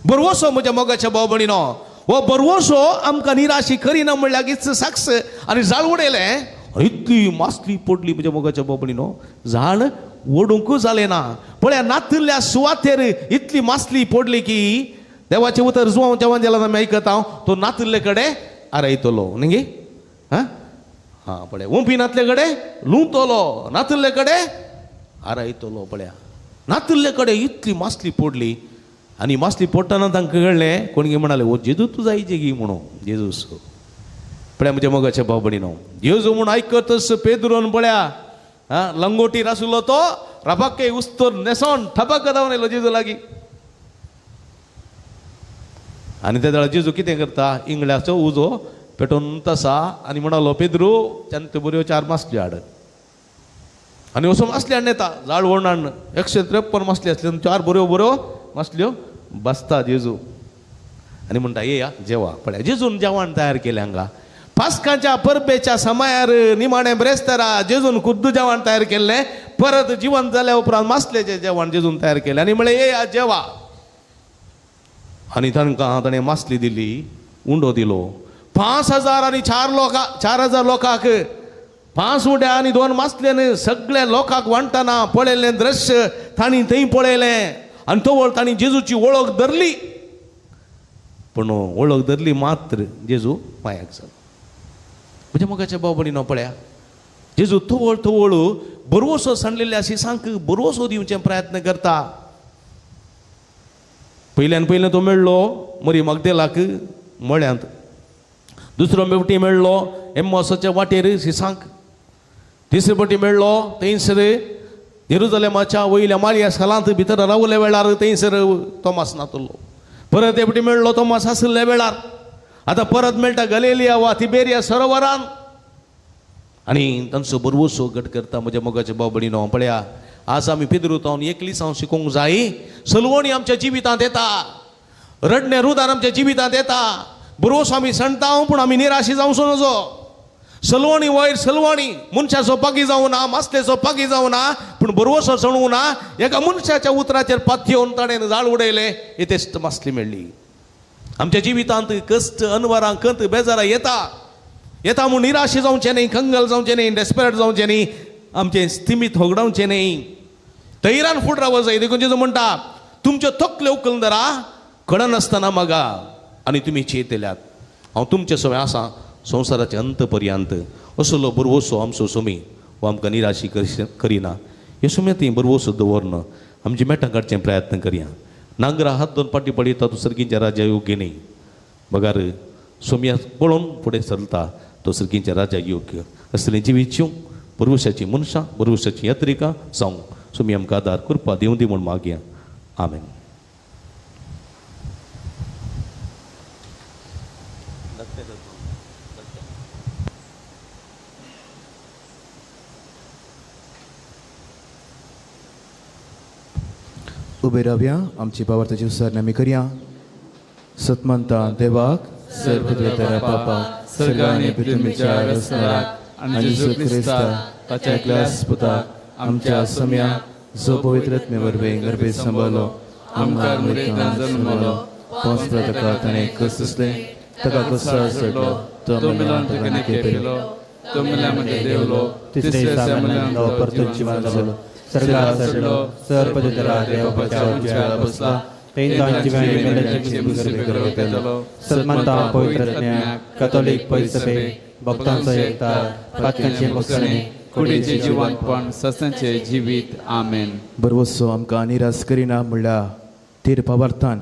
बरवसो म्हज्या मोगाच्या भाव भयणीनो, हो बरवसो आमकां निराशी करिना म्हणल्यार लागींच साक्ष. आनी जाळ उडयलें, इतली मासली पडली म्हज्या मोगाच्या भाव भयणीनो, झाड ओडूंकूच जालें ना. पळया नातिल्ल्या सुवातेर इतली मासली पडली की देवाचें उतर जुवांव जेवण जेला आमी आयकता हांव तो नातिल्ले कडेन आरायतलो न्ही. हां हां पळय ओंपी नातले कडेन लुंवतलो, नातिल्ले कडेन आरायतलो. पळया नातिल्ले कडेन इतली मासली पडली आनी मासली पडटना तांकां कळ्ळें, कोणगी म्हणाले हो जेजू तूं जायचे गी म्हणून जेजूस. पळया म्हज्या मोगाच्या भाव भयणीनो, जेजू म्हूण आयकतच पेद्रोन पळया आं लंगोटीर आशिल्लो तो रबाके उस्तोर न्हेसोन ठपाक धांवन येयलो जेजू लागीं. आनी त्या वेळार जेजू कितें करता, इंगळ्याचो उजो पेटोवन तसा आनी म्हणालो पेद्रू त्यान त्यो बऱ्यो 4 मासल्यो हाड. आनी वचून मासली हाडून येता, जाळ व्हरून हाडून 153 मासली आसल्यो, 4 बऱ्यो बऱ्यो मासल्यो बसता जेजू आनी म्हणटा येया जेवा. पळया जेजून जेवण तयार केलें हांगा पास्काच्या परबेच्या समायार निमाणें ब्रेस्तारा जेजून खुद्द जेवण तयार केल्लें. परत जिवन जाल्या उपरांत मासलेचें जेवण जेजून तयार केलें आनी म्हणलें येया जेवा. आनी तांकां ताणें मासली दिली, उंडो दिलो. 5,000 आनी 4,000 लोकांक 5 उंड्या आनी 2 मासल्यान सगळ्या लोकांक वांटतना पळयल्लें दृश्य तांणी थंय पळयलें आनी तवळ तांणी जेजूची वळख धरली. पूण वळख धरली मात्र जेजू मायाक जालो. म्हज्या मोगाच्या भाव भयणीनो, पळया जेजू तवळ तवळ बरवसो सांडलेल्या शिसांक बरवसो दिवचे प्रयत्न करता. पयल्यान पयलें तो मेळ्ळो मरी मगदेलाक मळ्यांत, दुसरो फावटी मेळ्ळो एम्मोसाच्या वाटेर शिसांक, तिसरे फावटी मेळ्ळो थंयसर जेरुजलेमाच्या वयल्या माळया सालांत भितर रावल्या वेळार थंयसर तोमास नातलो. परत एक फावटी मेळ्ळो तोमास आशिल्ल्या वेळार. आतां परत मेळटा गलेलिया वा तिबेरिया सरोवरान आनी तांचो बरवसो घट करता. म्हज्या मोगाच्या भाव भयणीनो, पळया आज आमी पेद्रू तावन एकलीच हांव शिकोवंक जाय. सलवणी आमच्या जिवितांत येता, रडणें रुदान आमच्या जिवितांत येता, बरवसो आमी सांडता पूण आमी निराशी जावचो नजो. सलवणी वयर सलवणी मनशाचो पागी जावं ना, मासलेचो पागी जावं ना, पूण बरवसो सणूं ना. एका मनशाच्या उतराचेर पातयेवन ताणें जाळ उडयलें, येतेच मासली मेळ्ळी. आमच्या जिवितांत कश्ट अनवरां कंत बेजारां येता येता म्हूण निराशे जावचें न्ही, कंगल जावचें न्ही, डेस्परेट जावचें न्ही, आमचें स्थिमीत होगडावचें न्ही, धैर्यान फुडें रावप जाय. देखून जेजू म्हणटा तुमच्यो तकल्यो उखलून धरा, कळनासतना मागा आनी तुमी चेतल्यात. हांव तुमचे सवय आसा संवसाराचे अंत पर्यंत. असलो बरवसो आमचो सुमी हो आमकां निराशी करिना. हे सुम्या ती बरवसो दवरन आमची मेटां काडचें प्रयत्न करया. नांगरा हात दोन पाटी पडयता तो सर्गींच्या राजा योग्य न्ही, बगार सोम्या पळोवन फुडें सरता तो सर्गींच्या राजा योग्य. असलें जिवीत बरवशाची मनशां, बरवशाची यात्रिका जावं सोमी आमकां आदार कृपा दिवं दी म्हूण मागया. आमेन. उबे रावया, आमची बाबार्थाची उसारणी आमी करया. सतमंता देवाक सर्वदुतारा पापा सर्गानी पृथ्वीच्या रचणाराक आनी जेजू क्रिस्ताक ताच्या एकल्या पुताक आमच्या सम्याक जो पवित्र आत्मे वरवीं गर्भेत सांबाळलो, आमकां मृतांत जल्मलो, पोंसलो ताका ताणें कसले ताका कुसाळ सोडलो, तो मेल्यान ताका निके पेलो, तो मेल्या मदें देवलो, तिसरे दिसा मेल्यान तो परतून जिवन जालो, सर्गार चडलो, सर्वदुतारा देवाच्या उजव्या बसला, सन्मानता पवित्र आत्म्याक, कॅथोलिक परिसभे, भक्तांचो एकता, पातकांचे मोक्षणे, कुडीचे जिवंतपण सस्यांचे जिवीत. आमेन. बरवसो आमकां निराश करिना म्हणल्यार थीर पावार्थान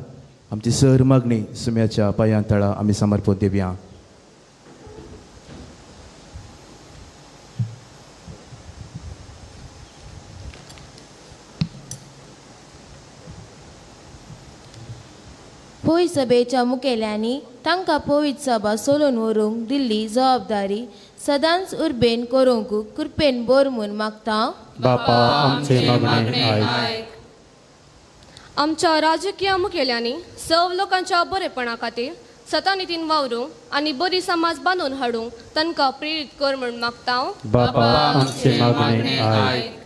आमची सर मागणी सुम्याच्या पांयां तळा आमी समर्पण दिवया. पवित्र सभेच्या मुखेल्यांनी तांकां पवित्र सभा सोलून व्हरूंक दिल्ली जबाबदारी सदांच उर्बेन करूंक कृपेन बोर म्हूण मागता. बापा आमचे मागणे आयक. आमच्या राजकीय मुखेल्यांनी सर्व लोकांच्या बरेपणा खातीर सतानितीन वावरूंक आनी बरी समाज बांदून हाडूंक तांकां प्रेरीत कर म्हूण मागता. बापा आमचें मागणें आयक.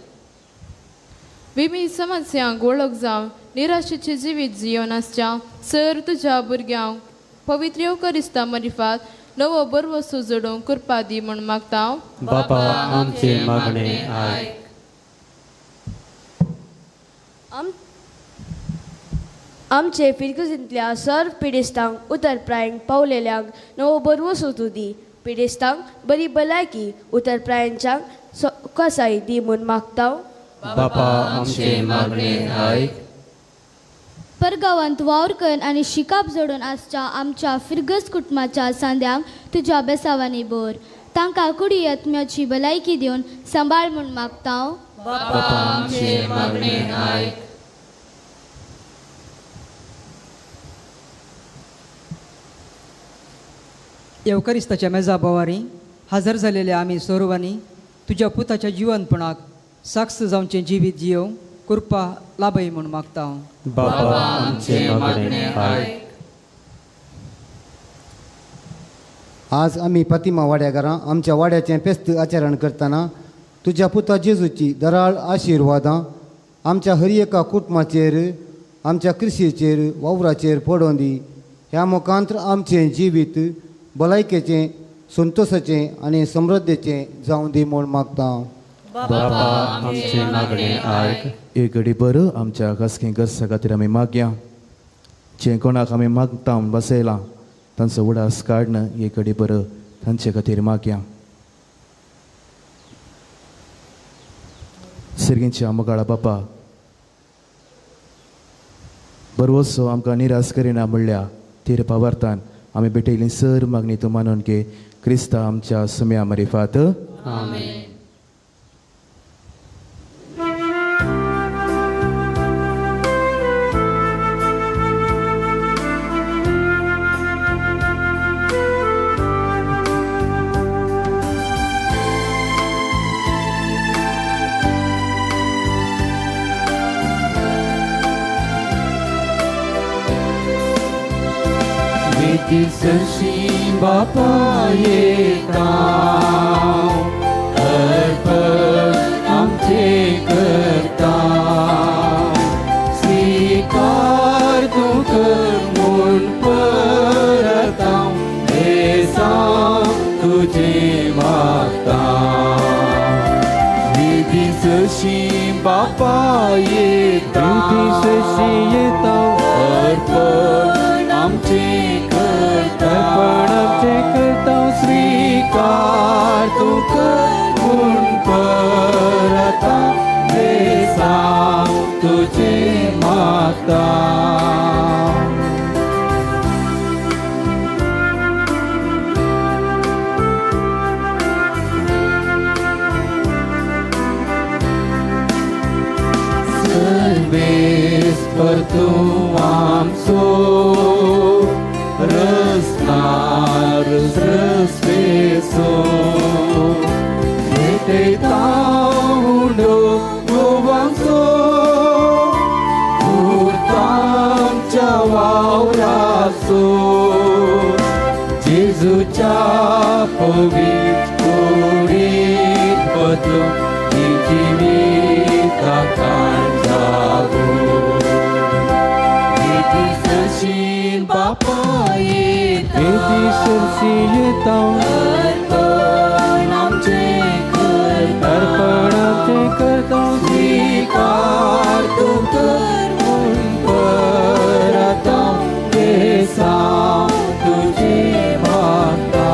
विमी समस्यांक वळख जावन निराशेचें जिवीत जियोन आसच्या सर तुज्या भुरग्यांक पवित्र येवकरिस्ता मरिफात नवो बरवसो जोडूंक कृपा दी म्हूण मागता. बापा आमचें मागणें आयक. आमचे फिरगुजींतल्या सर्व पिडेस्तांक उतरप्रायंक पावलेल्यांक नवो बरवसो तूं दी. पिडेस्तांक बरी भलायकी उतरप्रायांच्यांक सोकासाय दी म्हूण मागता. बापा आमचें मागणें आयक. परगांवांत वावर करून आनी शिकाप जोडून आसच्या आमच्या फिरगज कुटुंबाच्या सांद्यांक तुज्या बेसावांनी भर. तांकां कुडी आत्म्याची भलायकी दिवन सांबाळ म्हूण मागता. बापा आमचें मागणें आयक. येवकारिस्ताच्या मेजा बोवारी हजर जालेल्या आमी सर्वांनी तुज्या पुताच्या जिवनपणाक साक्ष जावचें जिवीत जियोवंक कृपा लाभय म्हूण मागता. बापा आमचें मागणें आयक. आज आमी फातिमा वाड्याघरां आमच्या वाड्याचें फेस्त आचरण करतना तुज्या पुता जेजूची दराळ आशिर्वादां आमच्या हर एका कुटुंबाचेर आमच्या कृशीचेर वावराचेर पडोवन दी. ह्या मुखांत आमचें जिवीत भलायकेचें संतोशाचें आनी समृद्धीचें जावं दी म्हूण मागता. बापा आमचें मागणें आयक. एक घडी बरो आमच्या खासगी गरजा खातीर आमी मागया. जें कोणाक आमी मागता म्हूण बसयलां तांचो उडास काडन एक घडी बरो तांचे खातीर मागया. सिरगींच्या मोगाळा बापा बरवसो आमकां निराश करिना म्हणल्या तीर पावार्थान आमी भेटयली सर मागणी तूं मानून घे. क्रिस्ता आमच्या सुम्या मरिफात. आमेन. सरशी बापा येता अर्पण आमचे करता. स्वीकार तूं कर म्हूण परता देसांव तुजें मागता. विधी सरशी बापा येता विधी सरशी येता अर्पण आमचे अर्पण आमचें करता. स्वीकार तूं कर म्हूण परता देसांव तुजें मागता. सर्वेस परतूं आमचो रसनार रसवेसो भेटयता उंडो गोवांचो भुतांच्या वावराचो. जेजूच्या पवित्र कुडीत बदलून ती जिविता काण जागो. सरशी बापा येता वेदी सरशी येता अर्पण आमचें करता. अर्पण आमचें करता. स्वीकार तूं कर म्हूण परता देसांव तुजें मागता.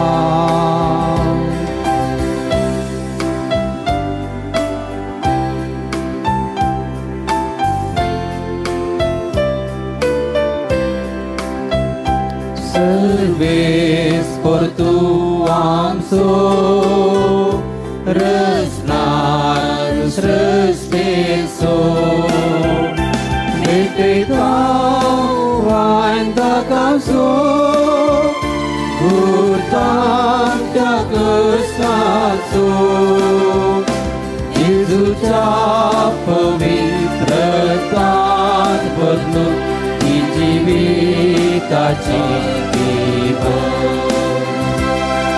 सर्वेस परतूं आमचो रसनार सृश्टेचो भेटयता वांदाकाचो गुरतांच्या कसाचो. जेजूच्या पवित्रतान बदलून आमकाची जीवन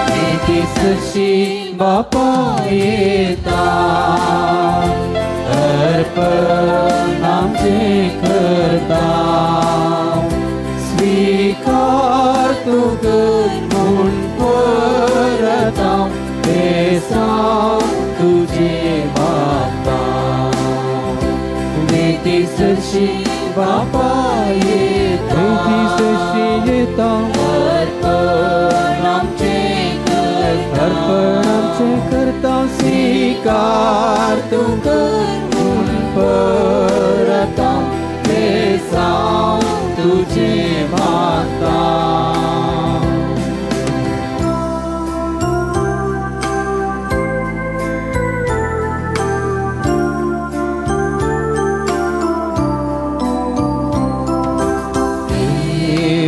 नितीसशी बापा येता अर्पण आमचें करता स्वीकार तूं कर म्हूण परता बेसांव तुजें मागता नितीसशी बापा येता नितीसशी येता अर्पण आमचें करता अर्पण आमचें करता स्वीकार तूं कर म्हूण परता बेसांव तुजें मागता.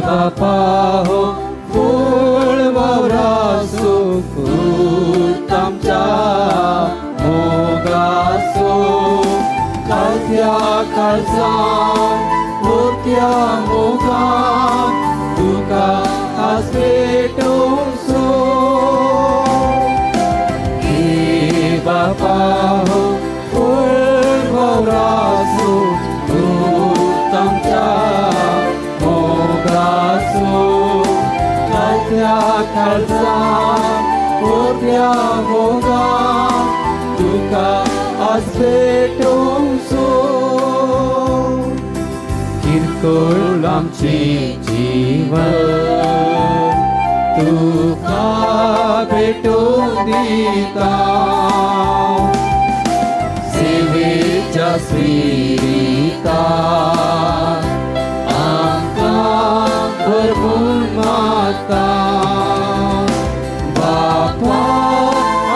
बापा हो फूल वावरासो पूत आमच्या मोगासो कालत्या काळजान मोत्या मोगान तुका आज भेटोवचो. हे बापा हो फूल वावरासो पूत आमच्या मोगासो कालत्या काळजान मोत्या मोगान तुका आज भेटोवचो. किरकोळ आमचें जीवन तुका भेटोवन दिता सेवेच्या स्पिरितान आमकां भरपूर मागता. बापा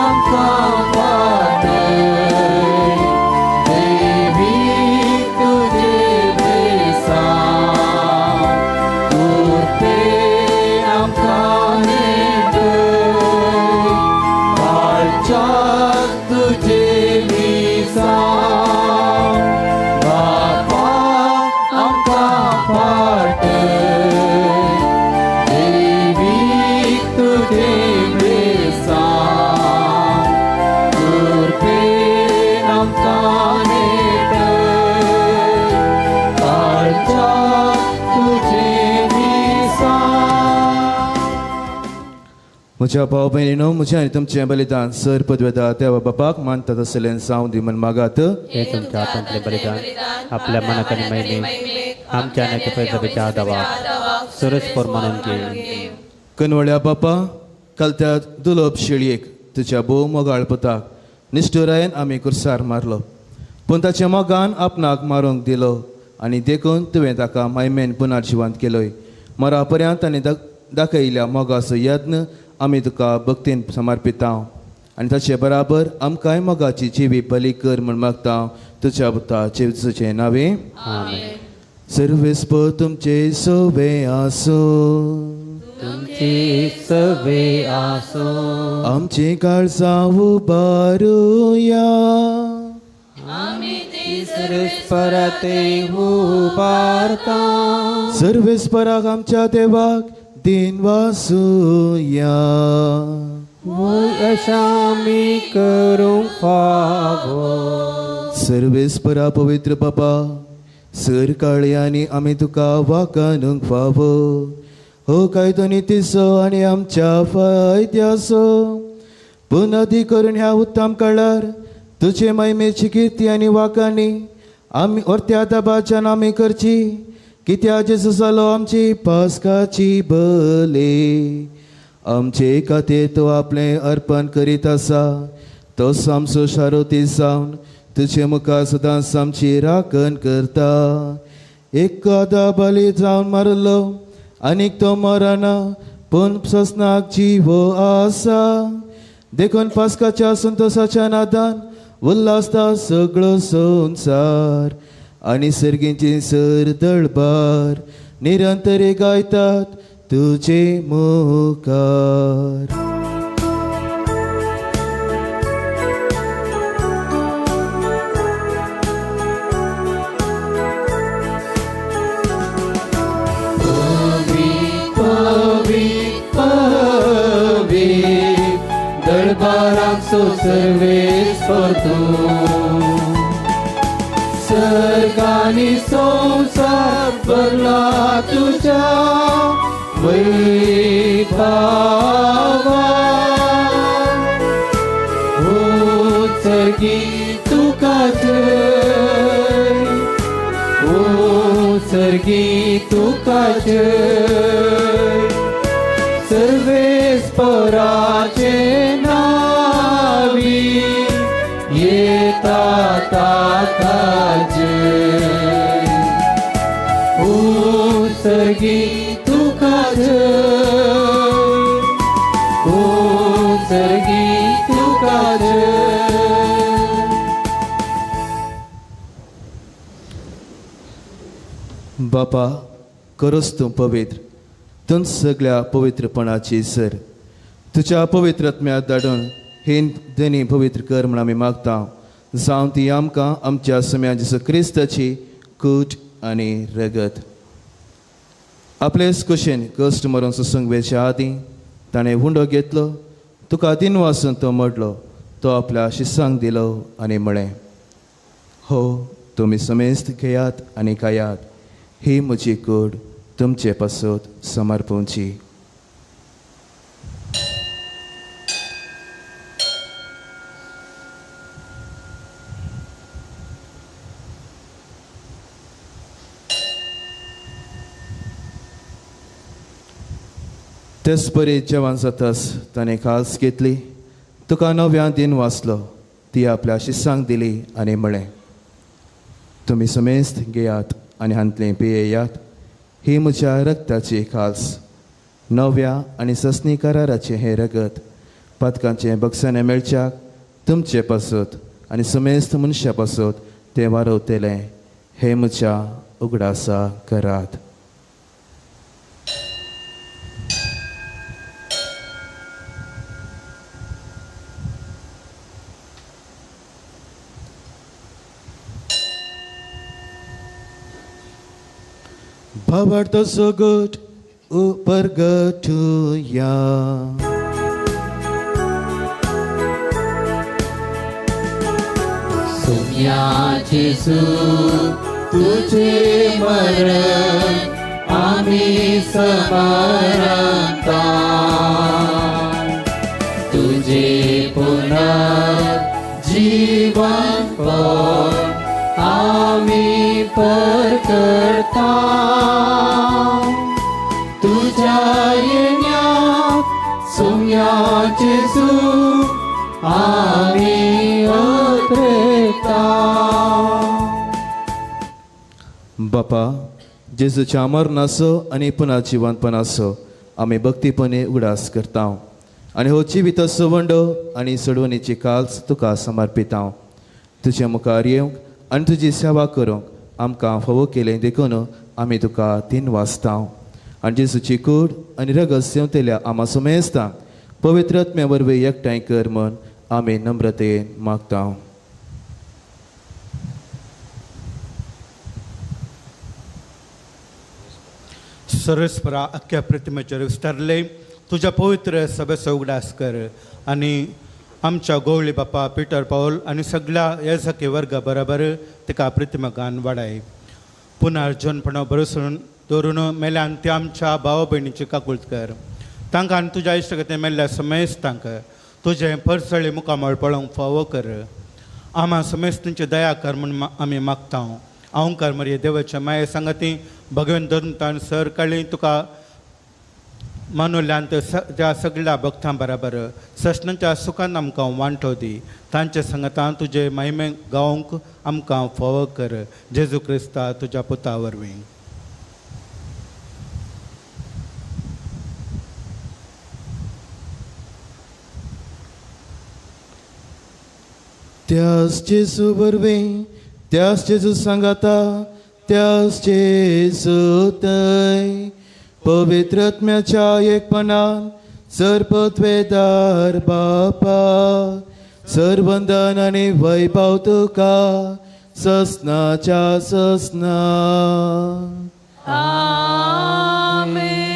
आमकां वाटय देवी तुजें बेसांव कृपेन आमकां नेटय पाळच्याक तुजें मिसांव. बापा आमकां वाटय देवी तुजें बेसांव कृपेन आमकां नेटय पाळच्याक तुजें मिसांव. म्हज्या भाव भयणीनो, म्हजें आनी तुमचें बलिदान सर पदवेता देवा बापाक मानतात आसलें जावं दी म्हण मागात. हे तुमच्या हातांतलें बलिदान आपल्या मनाक आनी महिमेक आमच्या आनी सभेच्या आदावाक सरस मानून घे. कनवळ्या बापा, काल त्या दुलोब शेळयेक तुज्या भोव मोगाळ पुताक निश्ठुरायेन आमी कुर्सार मारलो, पूण ताच्या मोगान आपणाक मारूंक दिलो आनी देखून तुवें ताका मायमेन पुनर्जिवंत केलोय. मरा पर्यंत ताणें दाखयिल्ल्या मोगाचो यत्न आमी तुका भक्तीन समर्पिता आनी ताचे बराबर आमकांय मोगाची जिवी बली कर म्हूण मागता तुज्या पुता जेजूचें नांवें. आमेन. सर्वेस्पर तुमचे सोवे आसूं. तुमचे सवे आसूं. आमची काळजां उबारुया. आमी ती सर्वेस्पराते उबारता. सर्वेस्पराक आमच्या देवाक दिन वासुया. वय अशा आमी करूंक फावो. सर्वेस्परा पवित्र बाबा, सर काळयांनी आमी तुका वाकानूंक फावो. हो कायदो नितीचो आनी आमच्या फायद्याचो पुनदी करून ह्या उत्तम काळार तुजे महिमेची किर्ती आनी वाकांनी आमी orत्या दबाच्यान आमी करची. कित्या जेजू जालो आमची पास्काची बली. आमचे खातीर तो आपलें अर्पण करीत आसा तो आमचो शारोती जावन तुजे मुखार सदांच आमची राखण करता. एक आदा बली जावन मारलो आनीक तो मरना पूण ससनाक जिवो आसा. देखून पास्काच्या संतोसाच्या नादान उल्हासता सगळो संवसार आनी सर्गींची सर दळबार निरंतर गायतात तुजे मुखार. पवित्र सर्वेस्पर तूं सर्गानी संवसार भरला तुज्या वैभवान उत्सर्गी तुका जय उत्सर्गी तुका जय सर्वेस्पराचे नावी येता ताका जय उत्सर्गी तुका जय उत्सर्गी तुका जय. बापा करोस तूं पवित्र तूं सगळ्या पवित्रपणाची सर तुज्या पवित्र आत्म्याक धाडून ही देणी पवित्र कर म्हण आमी मागता जावं ती आमकां आमच्या सम्या जेजू क्रिस्ताची कूट आनी रगत. आपलेच कुशीन कश्ट मरून सोसूंक वेच्या आदीं ताणें हुंडो घेतलो तुका दिनवासून तो मोडलो तो आपल्या शिसांक दिलो आनी म्हळें हो तुमी समेस्त घेयात आनी खायात ही म्हजी कूड तुमचे पासत समर्पणची. तेच परी जेवण जातास ताणें खास घेतली तुका नव्या दिन वाचलो ती आपल्या शिसांक दिली आनी म्हळें तुमी समेस्त घेयात आनी हांतलें पियेयात ही म्हज्या रक्ताची खास नव्या आनी ससनी कराराचें हें रगत पातकांचें बक्षाणें मेळच्याक तुमचे पासत आनी समेस्त मनशा पासत तें वारवतलें हें म्हज्या उगडासा करात. भावार्थ सगट उपरगटुया. सुम्या जेजू तुझे मरण आमी समरता तुझे पुनर्जीवन पण आमी परकरता तुझ्या येण्याक सुम्या जेजू आमी अत्रेता. बापा जेजूच्या मरणाचो आनी पुनर्जिवंतपणाचो आमी भक्तीपणे उगडास करता आनी हो जिविताचो वंडो आनी सोडवणीची काल्स तुका समर्पिता. तुज्या मुखार येवंक आनी तुजी सेवा करूंक आमकां फावो केलें देखून आमी तुका तीन वाचता आनी जेजूची कूड आनी रगत सेवतल्या आमा सुमेस्तांक पवित्र आत्म्या वरवीं एकठांय कर म्हूण आमी नम्रतेन मागता. सर्वेस्परा अख्ख्या प्रतिमेचेर विस्तारले तुज्या पवित्र सभेचो उगडास कर आनी आमच्या गोवळी बापा पिटर पावल आनी सगळ्या येजकी वर्गा बराबर तिका प्रतिमा गान वाडाय. पुनर्जनपणा भरसून दवरून मेल्यान ती आमच्या भाव भयणीची काकूळत कर तांकां आनी तुज्या इश्टगते मेल्ल्या समेस्त तांकां तुजें परसळी मुखामळ पळोवंक फावो कर. आमा समेस्त तुमची दया कर म्हूण आमी मागता. अहंकार मरये देवाच्या माये सांगाती भगवंत धर्मतान सर काळी तुका मानुल्यान त्या सगळ्या भक्तां बराबर सस्नाच्या सुखान आमकां वांटो दी तांच्या सांगातान तुजे महिमे गावंक आमकां फावो कर. जेजू क्रिस्ता तुज्या पुता वरवीं. त्यास जेजू वरवीं त्यास जेजू सांगाता त्यास जेजू थंय पवित्र आत्म्याच्या एकपणान सर्पत्वेदार बापा सर्वंदन आनी वैभव तुका ससनाच्या ससना. आमेन.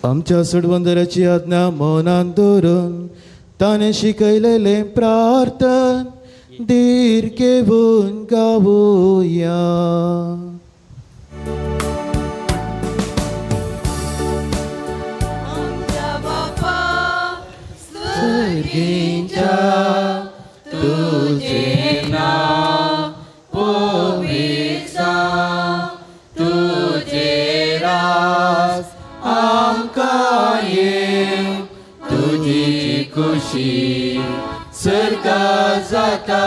आमच्या सोडवंदराची आज्ञा मनान दवरून ताणें शिकयलेलें प्रार्थन धीर घेवन गावया. सर्गींच्या तुजें नांव पवित्र जावं, तुजें राज आमकां येवं, तुजी खुशी सर्गात जाता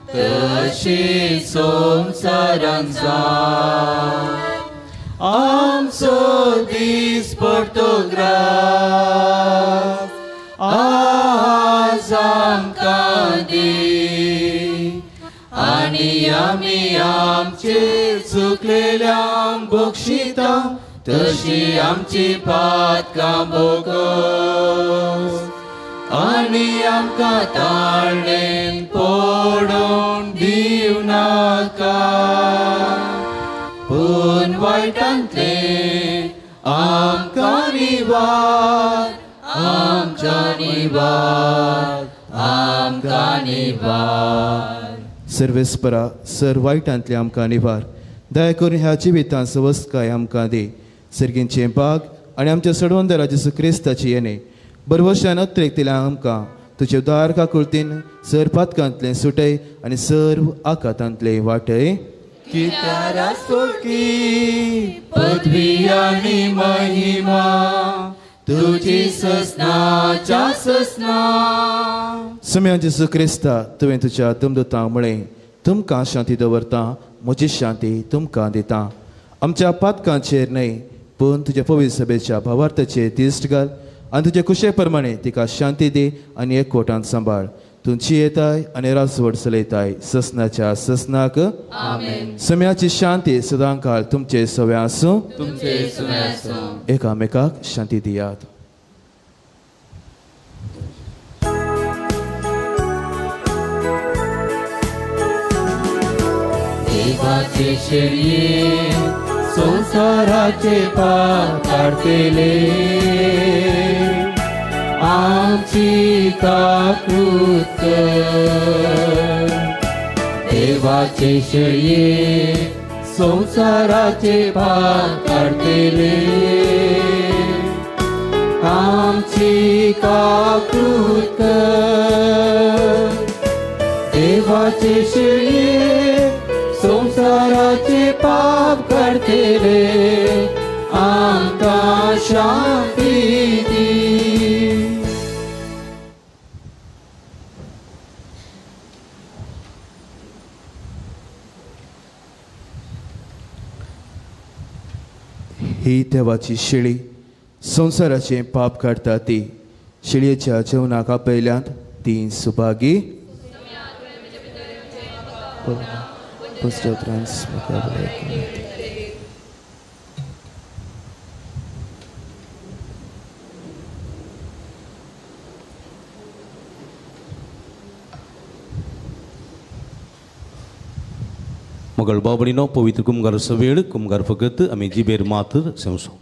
तशी संवसारांत जावं. आमचो दीस पडतो ग्रास आज आमकां दी, आनी आमी आमचे चुकलेल्यांक बक्षिता तशी आमची पातकां बोगस, आनी आमकां ताळणेन पडोवन दिवं नाका, पूण वायटांतलें आमकां निवार, आमच्या निवार, आमकां निवार. सर्वेस्परा सर वायटांतलें आमकां निवार, दया करून ह्या जिवितांत सवस्तकाय आमकां दी. सर्गींचें बाग आनी आमच्या सडवंदरा जेजू क्रिस्ताची येणे बरवशान अत्रेकतल्या आमकां तुजे उदार काकुळतीन सर पातकांतलें सुटय आनी सर्व आकातांतलें वाटय. कित्याक पदवी आनी महिमा तुजी ससनाच्या ससना. सम्या जेजू क्रिस्ता, तुवें तुज्या दमदुतांक म्हळें, तुमकां शांती दवरता, म्हजी शांती तुमकां दिता. आमच्या पातकांचेर न्हय पूण तुज्या पवित्र सभेच्या भावार्थाचेर दिश्ट घाल आनी तुजे कुशे प्रमाणे तिका शांती दी आनी एकवटान सांबाळ. तुमची येताय आनी रासवड चलयताय ससनाच्या ससनाक. आमेन. सम्याची शांती सदां काळ तुमचे सव्या आसूं, तुमचे सुमे आसूं. एकामेकाक शांती दियात. देवाचे शेळये संवसाराचे पाप काडटले, आमची काकूत कर. देवाचे शेळये संवसाराचे पाप काडटले, आमची काकूत कर. देवाचे शेळये संवसाराचे पाप काडटले, आमकां शांती दी. ही देवाची शेळी संवसाराचें पाप काडटा ती शेळयेच्या जेवणाक आपयल्यांत ती सुभागी. मगळ बाबडीनो पवित्र कुमगार सवेळ कुमगार फकत आमी जिबेर मात सेवसो.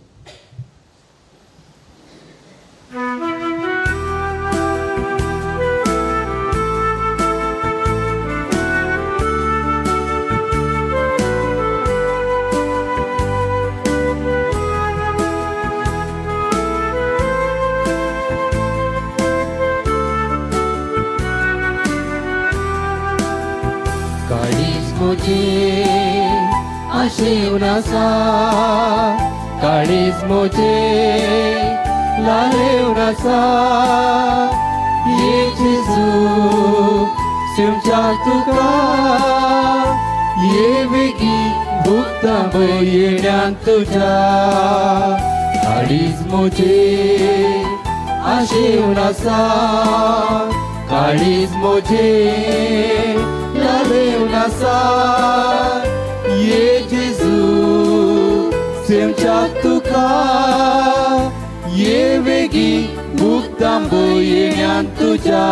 काळीज मोजे लालेवन आसा, ये जेजू शिवच्या तुका, ये वेगी भुगता येण्यान तुज्या. काळीज मोजे आशेवन आसा, काळीज मोजे लालेवन आसा, ये जेजू सेवच्या तुका, ये वेगी भुगतांबो येण्यान तुज्या.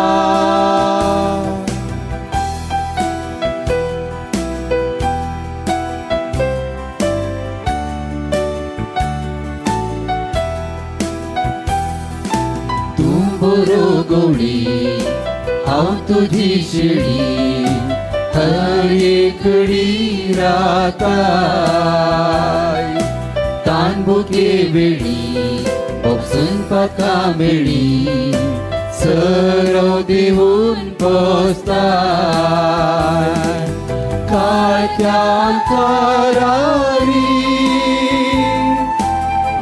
गोडी हांव तुजी शिडी हर एकडी राताय तानबुके वेळी बोपसून पाका मेळी सरव दिवन पोसताय कात्यान करारी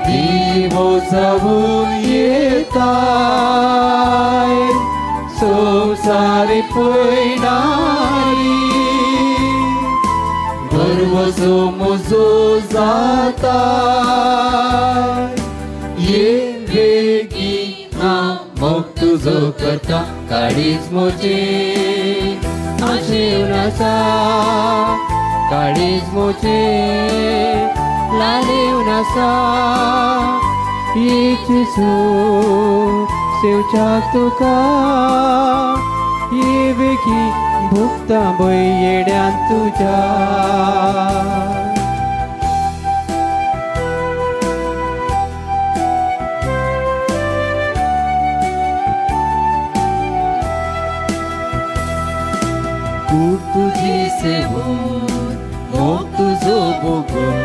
दिवो जावन येताय संवसारी पयणारी बरवसो म्हजो जाताय ये वेगी हांव मोग तुजो करता काळीज म्हजें आशेवन आसा काळीज म्हजें लालेवन आसा ये जेजू सेवच्याक तुका ये वेगी भुगता भंय येड्यान तुज्या. कूड तुजी सेवून मोग तुजो भोगून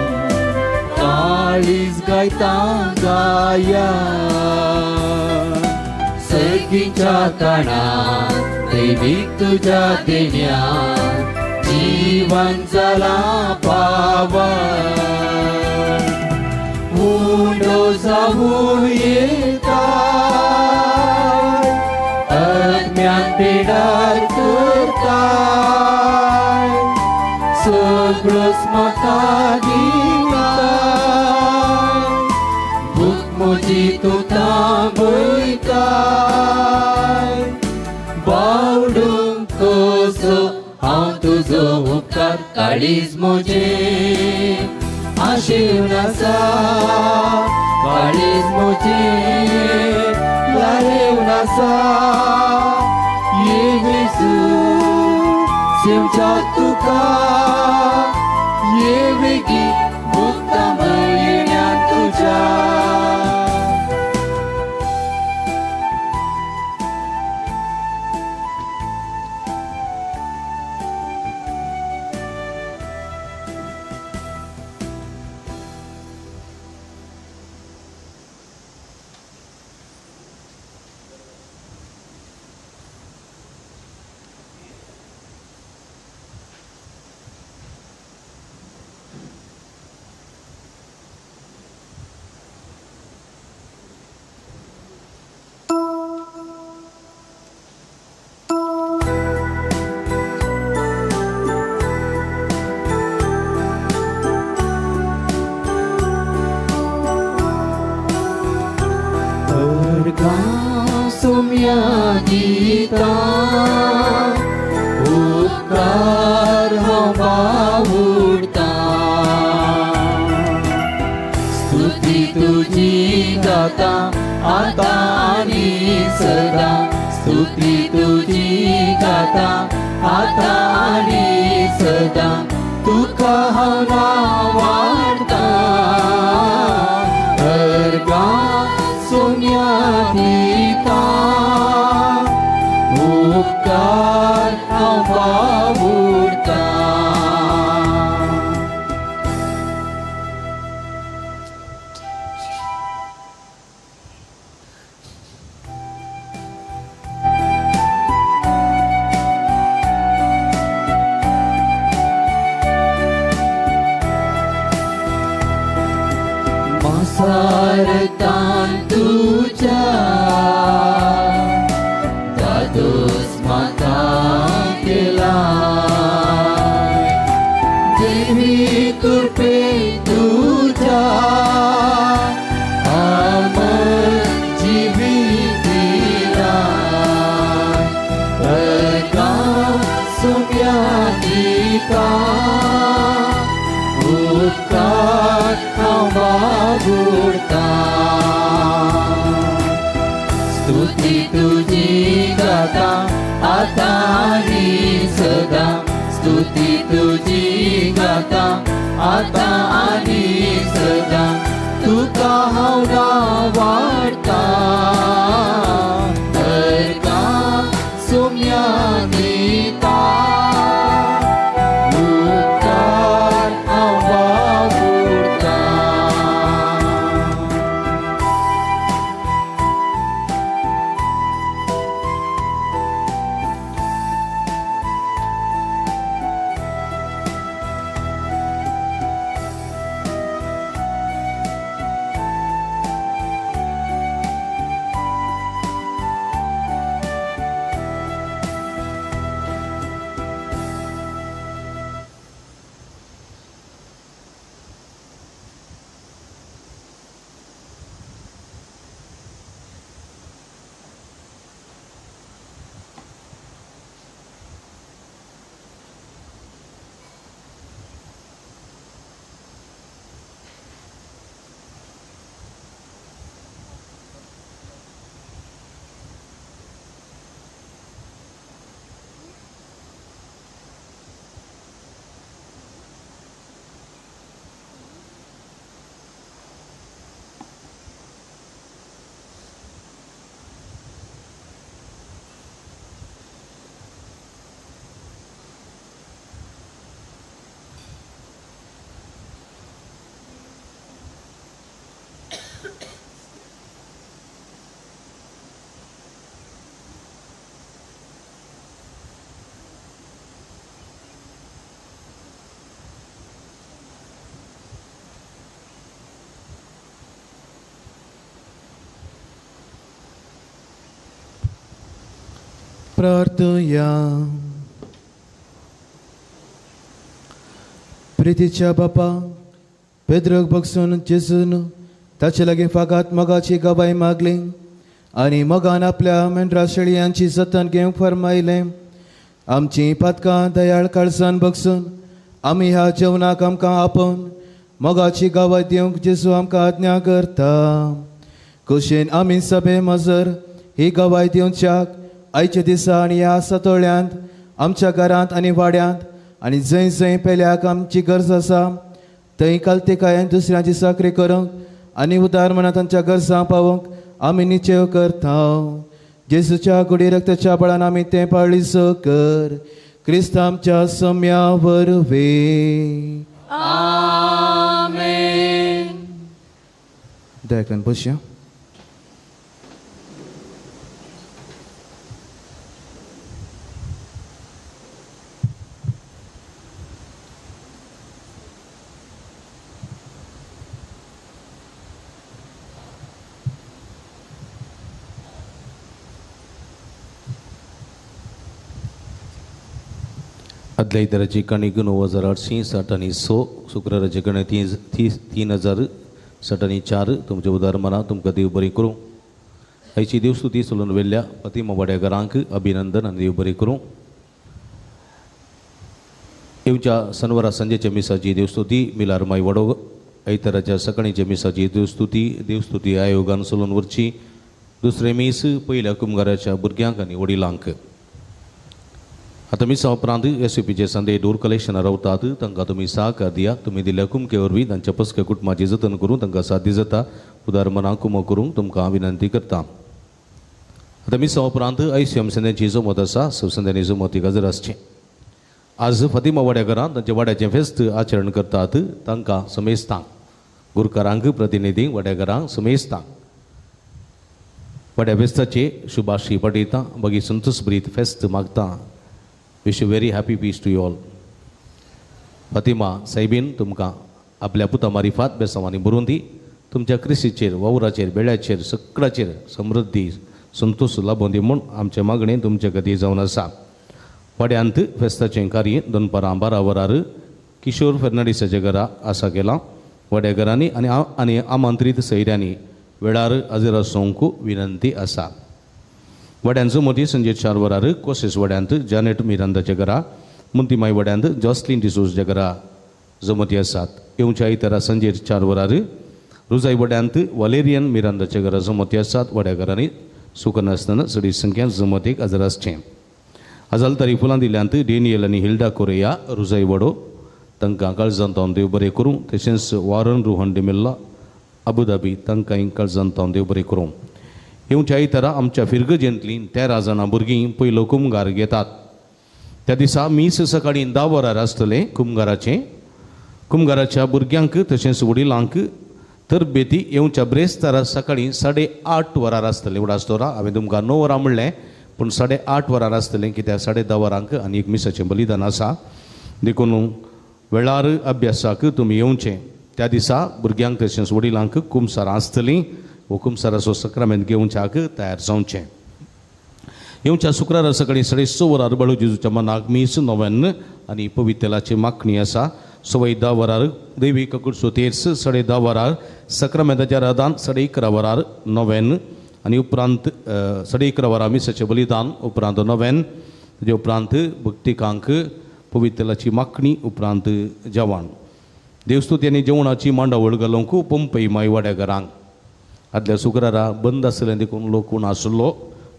काळीज गायता गाया सर्गीच्या काणात दैवीक तुज्या देण्यात जीवन जालां पावन उंडो जावून येता अज्ञान पिडार करताय सगळोच म्हाका दिताय भूक म्हजी तूं थांबयताय बावडूंक कसो हांव तुजो उपकार काळीज म्हजें आशेवन आसा काळीज म्हजें लालेवन आसा ये जेजू सेवच्याक तुका ये वेगी भुगता म्हयन्यान तुज्या. उपकार हांव बावुडटा स्तुती तुजी गाता आतां आनी सदां स्तुती तुजी गाता आतां आनी सदां तुका हांव नांव वाडटा अर्गां सोम्या दिता उपकार हांव बावुडटा. मासारतान तुज्या दादोस म्हाका केला देवी कृपे तुज्या अमर जिवीत दिला अर्गां सोम्या दिता उपकार हांव बावुडटा स्तुती तुजी गाता आतां आनी सदां स्तुती तुजी गाता आतां आनी सदां तुका हांव नांव वाडटा. प्रार्थया. प्रितीच्या बापा, पेद्रोक बगसून जेजून ताचे लागीं फागात मोगाची गवाय मागली आनी मोगान आपल्या मेंढरा शेळयांची जतन घेवंक फर्मायलें. आमचीं पातकां दयाळ काळजान बगसून आमी ह्या जेवणाक आमकां आपोवन मोगाची गवाय दिवंक जेजू आमकां आज्ञा करता. खोशेन आमी सभे मजर ही गवाय दिवच्याक आयच्या दिसा आनी ह्या सतोळ्यांत आमच्या घरांत आनी वाड्यांत आनी जंय जंय पेल्याक आमची गरज आसा थंय कालतिकायेन दुसऱ्यांची चाकरी करूंक आनी उदार मनान तांच्या गरजां पावोवंक आमी निचेव करता. जेजूच्या गुडी रक्ताच्या बळान आमी तें पाळीचो कर. क्रिस्त आमच्या सम्या वरवीं. आमेन. दया करून बसया. आदल्या इतराची काणीक 9860 आनी 6, शुक्राराची काणी 3060 आनी 4. तुमचे उदार मना तुमकां देव बरी करूं. आयची देवस्तुती चलून वेल्ल्या फातिमा वाड्याघरांक अभिनंदन आनी देव बरी करूं. येवच्या सनवारा सांजेच्या मिसाची देवस्तुती मिलार माय वडो, आयताराच्या सकाळीच्या मिसाची देवस्तुती देवस्तुती आयोगान चलून वरची. दुसरें मीस पयल्या कुमगाराच्या भुरग्यांक आनी वडिलांक. आतां मिसा उपरांत एसपीचे संदे डोर कलेक्शनां रावतात तांकां तुमी सहकार दिया. तुमी दिल्ल्या कुमके वरवीं तांच्या पसक्या कुटुंबाची जतन करूंक तांकां साध्य जाता. उदार मनां कुमो करूंक तुमकां विनंती करता. आतां मिसा उपरांत आयसीएम संद्यांची जमत आसा. सव संद्यांनी जमतीक हजर आसचें. आज फातिमा वाड्याघरांत तांच्या वाड्याचें फेस्त आचरण करतात. तांकां समेस्तांक गुरकारांक प्रतिनिधींक वाड्याघरांक समेस्तांक वाड्या फेस्ताचे शुभाशी पाठयता. मागीर संतोष ब्रीत फेस्त मागता. Wish you very happy peace to you all. Fatima soybean तुमकां आपल्या पुता मारिफात बेसांवांनी बरोवन दी. तुमच्या क्रिस्तीचेर वावराचेर बेळ्याचेर सगळ्याचेर समृद्धी संतोष लाबोवन दी म्हूण आमचें मागणें तुमचे खातीर जावन आसा. वाड्यांत फेस्ताचें कार्य दनपारां 12 वरार किशोर फेर्नांडीसाच्या घरा आसा केलां. वाड्या घरांनी आनी आमंत्रीत सैऱ्यांनी वेळार हाजीर आसूंक विनंती आसा. वड्यांचो मदीं संजे 4 वरार कोसेस वड्यांत जानेट मिरांदाच्या घरा, मुंतीमाय वड्यांत जॉस्लिन डिसोजच्या घरा जमती आसात. येवच्या आयतारा संजे 4 वरार रुजाय वड्यांत वालेरियन मिरांदाच्या घरा जमती आसात. वड्या घरांनी सुकनासतना चडी संख्यान जमतीक हजर आसचें. आजालतारी फुलां दिल्यांत डेनियल आनी हिल्डा कोरेया रुजाय वडो तांकां काळजांत तावन देव बरें करूं. तशेंच वॉरन रोहन डिमेल्ला अबुधाबी तांकांय काळजांत तावन देव बरें करूं. येवच्या आयतारा आमच्या फिरगजेंतलीं 13 जाणां भुरगीं पयलो कुमगार घेतात. त्या दिसा मीस सकाळीं 10 वरार आसतलें कुमगाराचें. कुमगाराच्या भुरग्यांक तशेंच वडिलांक तरबेती येवच्या ब्रेस्तारा सकाळीं 8:30 वरार आसतलें. उडास दवरा, हांवें तुमकां 9 वरां म्हणलें पूण 8:30 वरार आसतलें कित्याक 10:30 वरांक आनी एक मिसाचें बलिदान आसा. देखून वेळार अभ्यासाक तुमी येवचें. त्या दिसा भुरग्यांक तशेंच वडिलांक कुमसारां आसतलीं. वो कुमसाराचो सक्रामेंत घेवच्याक तयार जावचें. येवच्या शुक्रारा सकाळीं 6:30 वरार बाळू जेजूच्या मनाक मीस नव्यान आनी पवित्रलाची मागणी आसा. 10:15 वरार देवी ककुडसो तेर्स, 10:30 वरार सक्रामेंताच्या रादान, 11:30 वरार नव्यान आनी उपरांत 11:30 वरार मिसाचें बलिदान, उपरांत नव्यान, तेजे उपरांत भक्तिकांक पवित्रलाची मागणी, उपरांत जेवण. देवस्तुती आनी जेवणाची मांडावळ घालूंक पंपई माय वाड्या घरांक. आदल्या शुक्रारा बंद आसलें देखून लोक कोण आसलो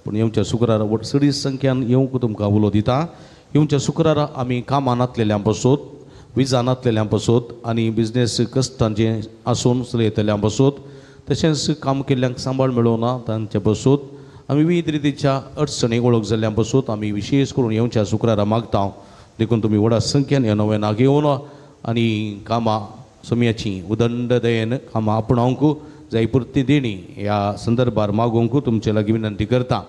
पूण येवच्या शुक्रारा व्हड चडी संख्यान येवंक तुमकां उलो दिता. येवच्या शुक्रारा आमी कामां नातलेल्यां पासत, विजा नातलेल्यां पासत आनी बिजनेस कश्टांचे आसून चलयतल्यां पासत, तशेंच काम केल्ल्यांक सांबाळ मेळोना तांचे पासत आमी विविध रितीच्या अडचणीक वळख जाल्ल्यां पासत आमी विशेश करून येवच्या शुक्रारा मागता. देखून तुमी व्हडा संख्यान ह्या नव्यानाक येवन आनी कामां सोम्याची उदंड दयेन कामां आपणावंक जाय पुरती देणी ह्या संदर्भार मागोवंक तुमचे लागीं विनंती करता.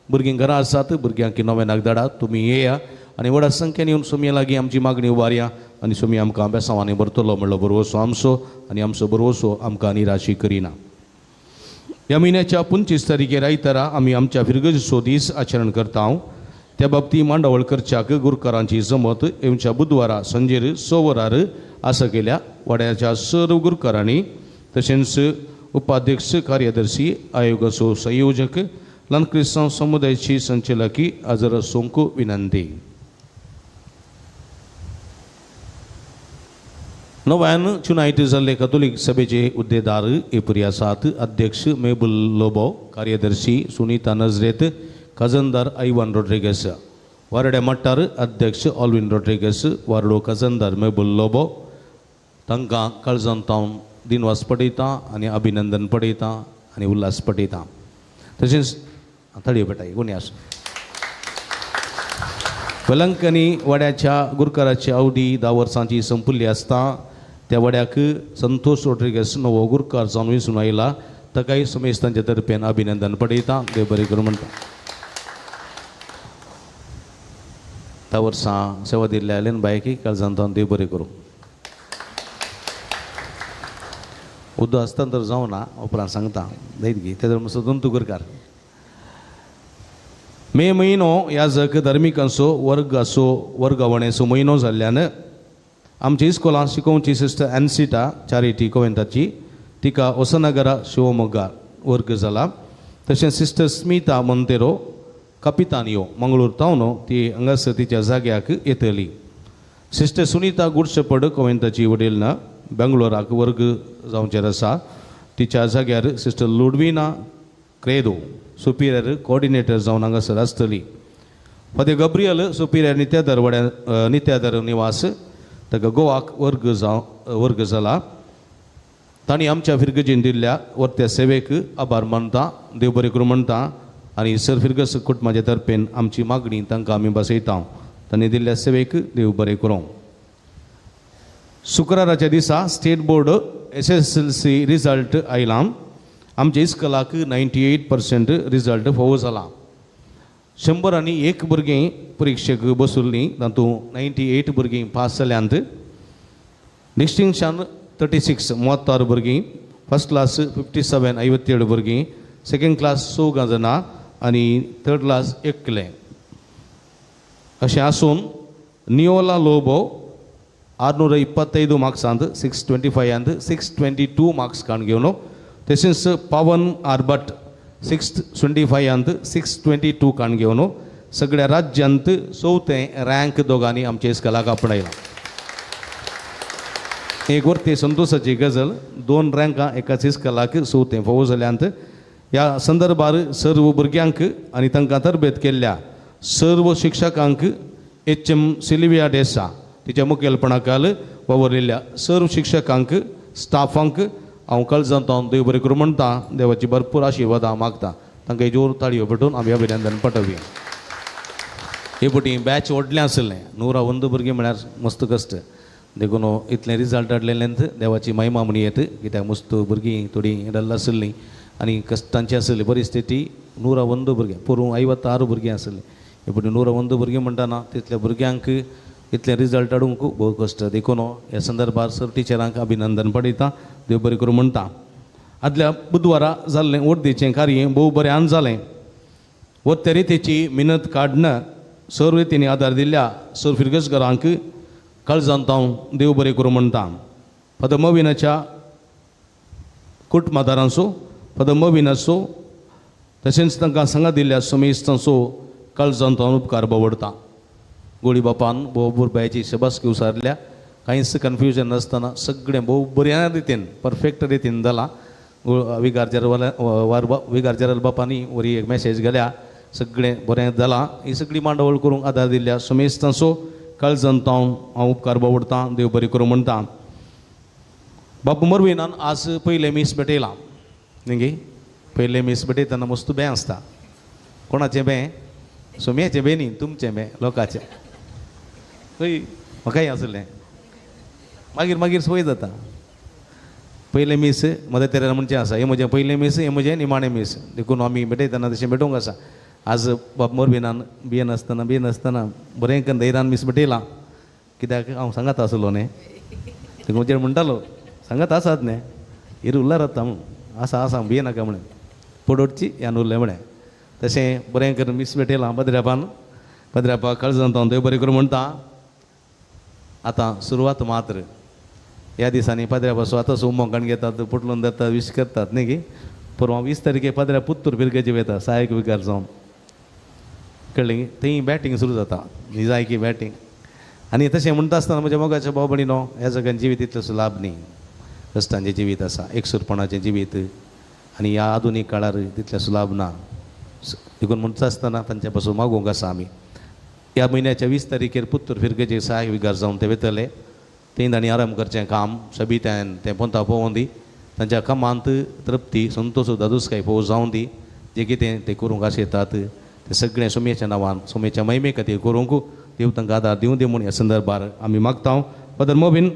भुरगीं घरा आसात, भुरग्यांक नव्यानाक धाडात, तुमी येया आनी व्हडा संख्येन येवन सोमया लागीं आमची मागणी उबारया आनी सोमी आमकां बेसांवांनी भरतलो म्हणलो भरवसो आमचो आनी आमचो भरवसो आमकां निराशी करिना. ह्या म्हयन्याच्या 25 तारखेर आयतारा आमी आमच्या फिरगजचो दीस आचरण करता. त्या बाबतींत मांडावळ करच्याक गुरकारांची जमत येवच्या बुधवारा संजेर 6 वरार आसा केल्या. वाड्याच्या सर्व गुरकारांनी तशेंच उपाध्यक्ष कार्यदर्शी आयोगाचो संयोजक ल्हान क्रिस्तांव समुदायाची संचालकी हजर आसूंक विनंती. नव्यान चुनायत जाल्ले कथोलीक सभेचे हुद्देदार एपुरी आसात. अध्यक्ष मेबुल लोबो, कार्यदर्शी सुनीता नजरेत, खजनदार आयवान रोड्रिगस, वारड्या मट्टार अध्यक्ष ऑल्विन रोड्रिगस, वारडो खजनदार मेबुल लोबो. तांकां काळजांत हांव दिनवास पडयता आनी अभिनंदन पडयता आनी उल्हास पडयता. तशेंच थळयो पेटाय कोणी आसूं. वेलंकनी वाड्याच्या गुरकाराची अवधी 10 वर्सांची संपुल्ली आसता. त्या वाड्याक संतोष रोड्रिगस नवो गुरकार जावन वेंचून आयला. ताकाय समेस्तांच्या तर्फेन अभिनंदन पडयता. देव बरें करूं म्हणटा. 10 वर्सां सेवा दिल्ल्या लेन बायकी काळजांत देव बरें करूं. उदो हस्तांतर जावना उपरांत सांगता दैतगी तेजो मातसो दंतू गुरकार. मे म्हयनो ह्या जग धर्मिकांचो वर्गाचो वर्गावणेचो म्हयनो जाल्ल्यान आमच्या इस्कोलांत शिकोवची सिस्टर एन्सिटा चॅरिटी कोवेंताची तिका होसनगरा शिवमोग्गा वर्ग जाला. तशेंच सिस्टर स्मिता मोंतेरो कपितानियो मंगळूर तावन ती हांगासर तिच्या जाग्याक येतली. सिस्टर सुनीता गुडशेपड कोवेंताची वडील ना बेंगलोराक वर्ग जावचेर आसा. तिच्या जाग्यार sister Ludwina Credo superior coordinator जावन हांगासर आसतली. फादर गब्रियल सुपिरियर नित्यादर वड्या नित्यादर निवास ताका गोवाक वर्ग जाला. तांणी आमच्या फिरगजीन दिल्ल्या वर्त्या सेवेक आभार मानता, देव बरें करूं म्हणटा आनी सर फिरगस कुटुंबाच्या तर्फेन आमची मागणी तांकां आमी बसयता. तांणी दिल्ल्या सेवेक देव बरें करूं. शुक्राराच्या दिसा स्टेट बोर्ड SSLC result आयला. आमच्या इस्कलाक 98% रिजल्ट फावो जाला. 101 भुरगीं परिक्षेक बसुल्लीं, तातूंत 98 भुरगीं पास जाल्यांत. डिस्टिंक्शन 36 36 भुरगीं, फर्स्ट क्लास 57 57 भुरगीं, सेकेंड क्लास 4 जाणां आनी थर्ड क्लास एकलें. अशें आसून नियोला लोबो 625 मार्क्सांत 625 622 मार्क्स काण घेवन, तशेंच पवन आर्बट 625 622 काण घेवन सगळ्या राज्यांत 4थें रँक दोगांनी आमच्या इस्कलाक आपणायला. एक वरती संतोषाची गजल, 2 रँकां एकाच इस्कलाक 4थें फावो जाल्यांत. ह्या संदर्भार सर्व भुरग्यांक आनी तांकां तरबेत केल्ल्या सर्व शिक्षकांक HM Sylvia डेसा तिच्या मुखेलपणाखाल वावरिल्ल्या सर्व शिक्षकांक स्टाफांक हांव काळजांत हांव देव बरें करूं म्हणटा. देवाची भरपूर आशिर्वादां मागता. तांकां जोर ताळयो पेटोवन आमी अभिनंदन पटोवया. हे पटी बॅच व्हडलें आसलें, 101 भुरगीं म्हळ्यार मस्त कश्ट. देखून इतलें रिजल्ट हाडलेलें देवाची महिमा म्हण येत. कित्याक मस्त भुरगीं थोडीं डल आसलीं आनी कश्टांची आसली परिस्थिती. 101 भुरगीं पोरूं 56 भुरगीं आसलीं. हे पटी 101 भुरगीं म्हणटाना तितल्या भुरग्यांक इतलें रिजल्ट हाडूंक भोव कश्ट. देखून ह्या संदर्भार सर टिचरांक अभिनंदन पडयता. देव बरें करूं म्हणटा. आदल्या बुधवारा जाल्लें वर्देचें कार्य भोव बऱ्यान जालें. वत्ते रितीची मिनत काडन सर्व रितींनी आदार दिल्ल्या सर फिरगसगरांक काळजांत हांव देव बरें करूं म्हणटा. फादर मविनाच्या कुटुंबादारांचो, फादर मविनाचो तशेंच तांकां सांगा दिल्ल्या समेस्तांचो काळजांत हांव उपकार बावडटा. गोळी बापान भोव भुरग्याची शबासकी उसारल्या. कांयच कन्फ्युजन नासतना सगळें भोव बऱ्या रितीन परफेक्ट रितीन जालां. विगार जनरल बापांनी वरी एक मॅसेज गेल्या, सगळें बरें जालां. ही सगळी मांडावळ करूंक आदार दिल्ल्या समेस्तांचो काळजांत हांव उपकार बावडटा. देव बरें करूं म्हणटा. बापू मरविनान आज पयलें मीस भेटयलां. न्ही पयलें मीस भेटयतना मस्त बें आसता. कोणाचें बें? सोम्याचें बें न्ही, तुमचें बें, लोकाचें. हय म्हाकाय आसलें. मागीर मागीर सोय जाता. पयलें मीस मदर तेरेजा म्हणचें आसा, हें म्हजें पयलें मीस, हें म्हजें निमाणें मीस. देखून आमी भेटयतना तशें भेटोवंक आसा. आज बाब मोरबिनान भियेनासतना भियेनासतना बरें करून धैर्यान मीस भेटयलां. कित्याक हांव सांगात आसलो न्ही, देखून म्हजेर म्हणटालो सांगात आसात न्ही, हिर उल्लार आतां म्हूण आसा आसा भियेनाका म्हणून पडोवची ह्यान उरलें म्हळें. तशें बरें करून मीस भेटयलां बद्र्यापान. पदरापा कळजांत हांव देव बरें करूं म्हणटा. आतां सुरवात मात्र. ह्या दिसांनी पदऱ्या स्वता उमंगान घेतात, पुटलून धरतात, विश करतात न्ही की. परवा 20 तारखे पदऱ्या पुत्तूर फिरगेचे वयता सहायक विकार जावन, कळ्ळें. थंय बॅटींग सुरू जाता, निजायकी बॅटींग. आनी तशें म्हणटा आसतना म्हज्या मोगाच्या भाव भयणीनो, ह्या जगान जिवीत इतलेंसो लाभ न्ही. कश्टांचें जिवीत आसा, एकसूरपणाचें जिवीत, आनी ह्या आधुनीक काळार तितलेंसो लाभ ना. देखून म्हणटा आसतना तांच्या पासून मागूंक आसा आमी. ह्या म्हयन्याच्या 20 तारखेर पुत्तूर फिरगेचे सहायक विकार जावन ते वयतले. थंय तांणी आराम करचें काम सबितायन तें पोंता पळोवन दी, तांच्या कामांत तृप्ती संतोश दादूसकाय पोव जावन दी. जें कितें ते करूंक आशेतात तें सगळें सोमयेच्या नांवान सोमयेच्या महिमे खातीर करूंक देव तांकां आदार दिवं दी म्हूण ह्या संदर्भार आमी मागता. फादर मोबीन,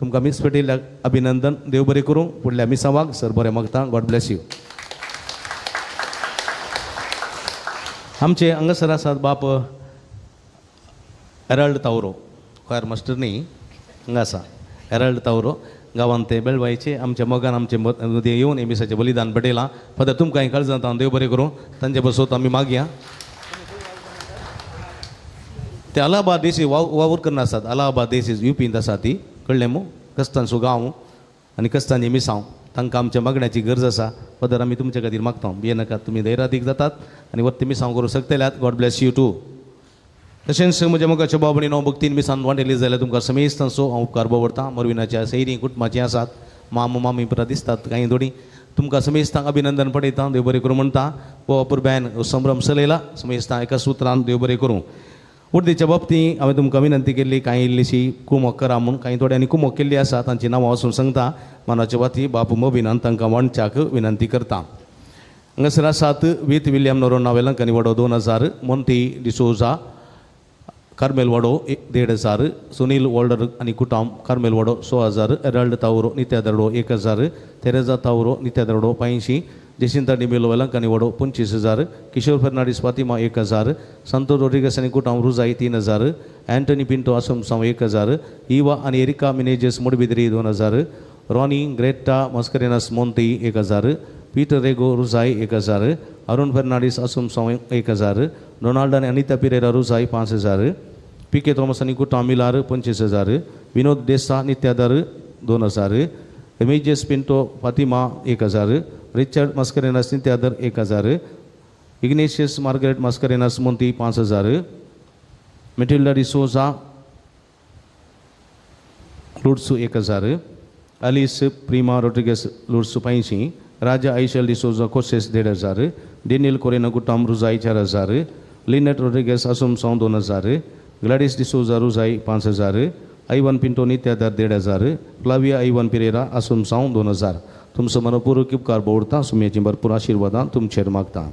तुमकां मीस पेटिल्ल्याक अभिनंदन. देव बरें करूं. फुडल्या मिसावाक सर बरें मागता. God bless you. आमचे हांगासर आसात बाप एराल्ड तावरो, क्वायर मास्टर न्ही, हांगा आसा एराल्ड तावरो. गांवांत ते बेळवायचे आमच्या मोगान आमचे मदें येवन मिसाचें बलिदान पेटयलां. फादर तुमकां कळजांत हांव देव बरें करूं. तांचे बसोत आमी मागया. ते अलाहाबाद देशी वावर करना आसात. अलाहाबाद देशी युपींत आसा ती, कळ्ळें मू. कस्तांचो गांव आनी कस्तांचे मिसांव, तांकां आमच्या मागण्याची गरज आसा. फादर आमी तुमच्या खातीर मागता. भियेनाकात, तुमी धैर्यादीक जातात आनी वत्ती मिसांव करूं शकतल्यात. गॉड ब्लेस you two. तशेंच म्हज्या मोगाच्या भाव भयणीनो, भक्तीन मिसान वांटेली जाल्यार तुमकां समेस्तांचो हांव उपकार बोवडटा. मरविनाच्या सैरी कुटुंबाचीं आसात, मामू मामी परत दिसतात कांय थोडीं. तुमकां समेस्तांक अभिनंदन पडयता. देव बरें करूं म्हणटा. हो अपुरबायेन संभ्रम चलयला. समेस्तां एका सुत्रान देव बरें करूं. उर्देच्या बाबतींत हांवें तुमकां विनंती केल्ली कांय इल्लीशी कुमोक करा म्हूण. कांय थोड्यांनी कुमोक केल्ली आसा, तांची नांवां वचून सांगता. मानाच्या बाती बापू मोबिनान तांकां वांटच्याक विनंती करता. हांगासर आसात वीत विल्यम नोरोना वेलंकनी वडो 2000, मोंती डिसोजा कार्मेल वाडो 1500, सुनील वॉल्डर आनी कुटाम कार्मेल वाडो 6000, एराल्ड तावरो नित्या दरडो 1000, तेरेजा तावरो नित्या दरडो 85, Jacinta D'Mello Velankanni Wado 25000, Kishore Fernandes Fatima 1000, Santo Rodrigues आनी कुटाम रुजाई 3000, अँटनी पिंटो आसमसांव 1000, इवा आनी Erica Menezes Moodbidri 2000, Ronnie Greta Mascarenhas Monthi 1000, Peter Rego Rujai 1000, Arun Fernandes आसमसांव 1000, डोनाल्ड आनी Anita Pereira Rujai 5000, P K Thomas आनी Kutam Milar 25000, Vinod Desa Nityadar 2000, रेमेजेस Pinto Fatima 1000, Richard Mascarenhas Nityadar 1000, Ignatius Margaret Mascarenhas Monthi 5000, Matilda D'Souza लुडसू 1000, अलिस प्रिमा रोड्रिगस लुडसू 85, राजा आयशल डिसोजा कोसेस 1500, डेनियल कोरेना कुटाम रुजाई 4000, लिनेट रोड्रिगस असुमसांव 2000, Gladys D'Souza Rujai 5000, Ivan Pinto Nityadar 1500, Flavia Ivan Pereira असुमसांव 2000. तुमचो मनपूर्वक उपकार बोवडता. सुमयेची भरपूर आशिर्वादां तुमचेर मागता.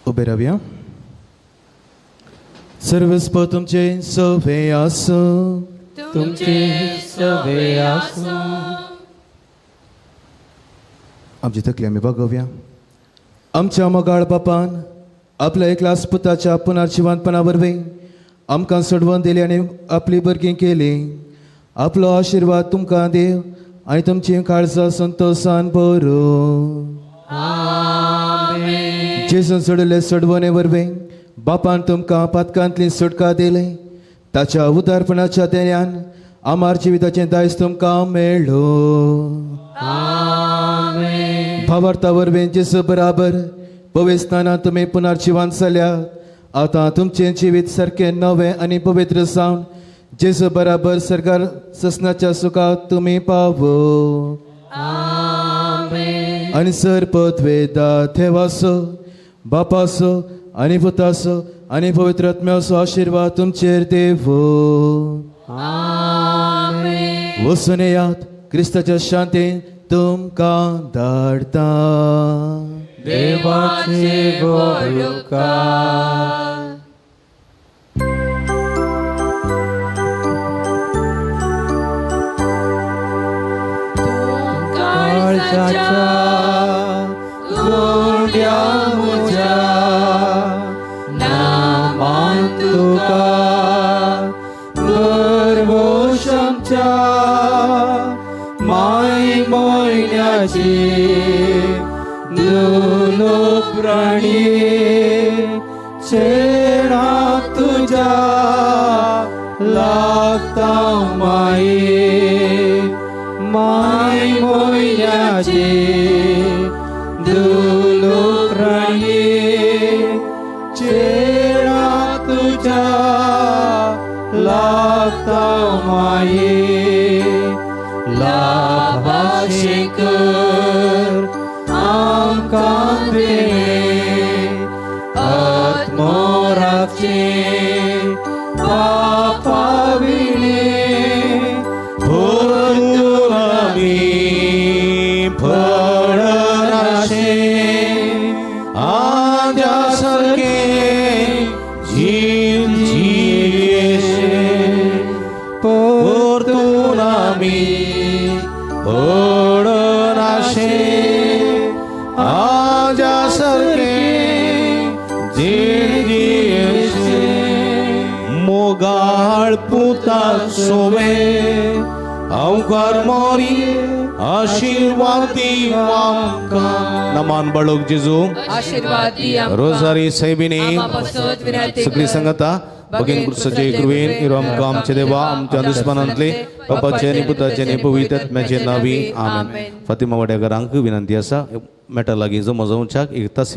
उबे रावया. सर्वस्व तुमचे सवे आसूं, तुमचे सवे आसूं. आमची तकली आमी बगोवया. आमच्या मोगाळ बापान आपल्या एकलास पुताच्या पुनर्जिवंतपणा वरवीं आमकां सोडवून दिली आनी आपली भुरगीं केली. आपलो आशिर्वाद तुमकां देव आनी तुमची काळजां संतोशान भरूं. जेजून सोडले सोडवणे वरवीं बापान तुमकां पातकांतली सुटका दिली. ताच्या उदारपणाच्या देण्यान आमार जिविताचें दायज तुमकां मेळ्ळो. भावार्था वरवीं जेजू बराबर पवित्रस्थानांत तुमी पुनर्जिवंत जाल्यात. आतां तुमचें जिवीत सारकें नवें आनी पवित्र जावन जेजू बराबर सरकार ससनाच्या सुखाक तुमी पावो. आनी सर पदवेदा देवाचो बापाचो आनी पुताचो आनी पवित्र आत्म्याचो आशिर्वाद तुमचेर देवो. वचून येयात. क्रिस्ताच्या शांतीन तुमकां धाडटा. देवाचे उपकार. काळजाच्या गोंड्या म्हज्या नामान तुका भरवंश आमच्या माय मोयन्याची दुलो प्राणी चेडा तुझ्या लागता माये माय मोयन्याची दुलो प्राणी चेडा तुझ्या लागता माये लाभाशे कर आमकां देणे आत्मोराचे पापाविणे भरतून आमी पडनाशे आद्या सारखे जीण जियेशे परतून आमी पडनाशे आद्या सारखे जीण जियेशे मोगाळ पुता सोवे अवकार मोरी आशीर्वाद दी आमकां. नमान बाळूक जेजू आशीर्वाद दी आमकां. रोजारी सायबिणी आमा पासत विनंती सगळी कर. संगता भगिन क्रुसाचे कृपेन इरो आमकां आमचे देवा आमच्या दुस्मानांतले बापाचे आनी पुताचे आनी पवित्र आत्म्याचे नावी आमेन. फातिमा वाड्याकारांक विनंती आसा मेटा लागीं जमो जावच्याक एक तास.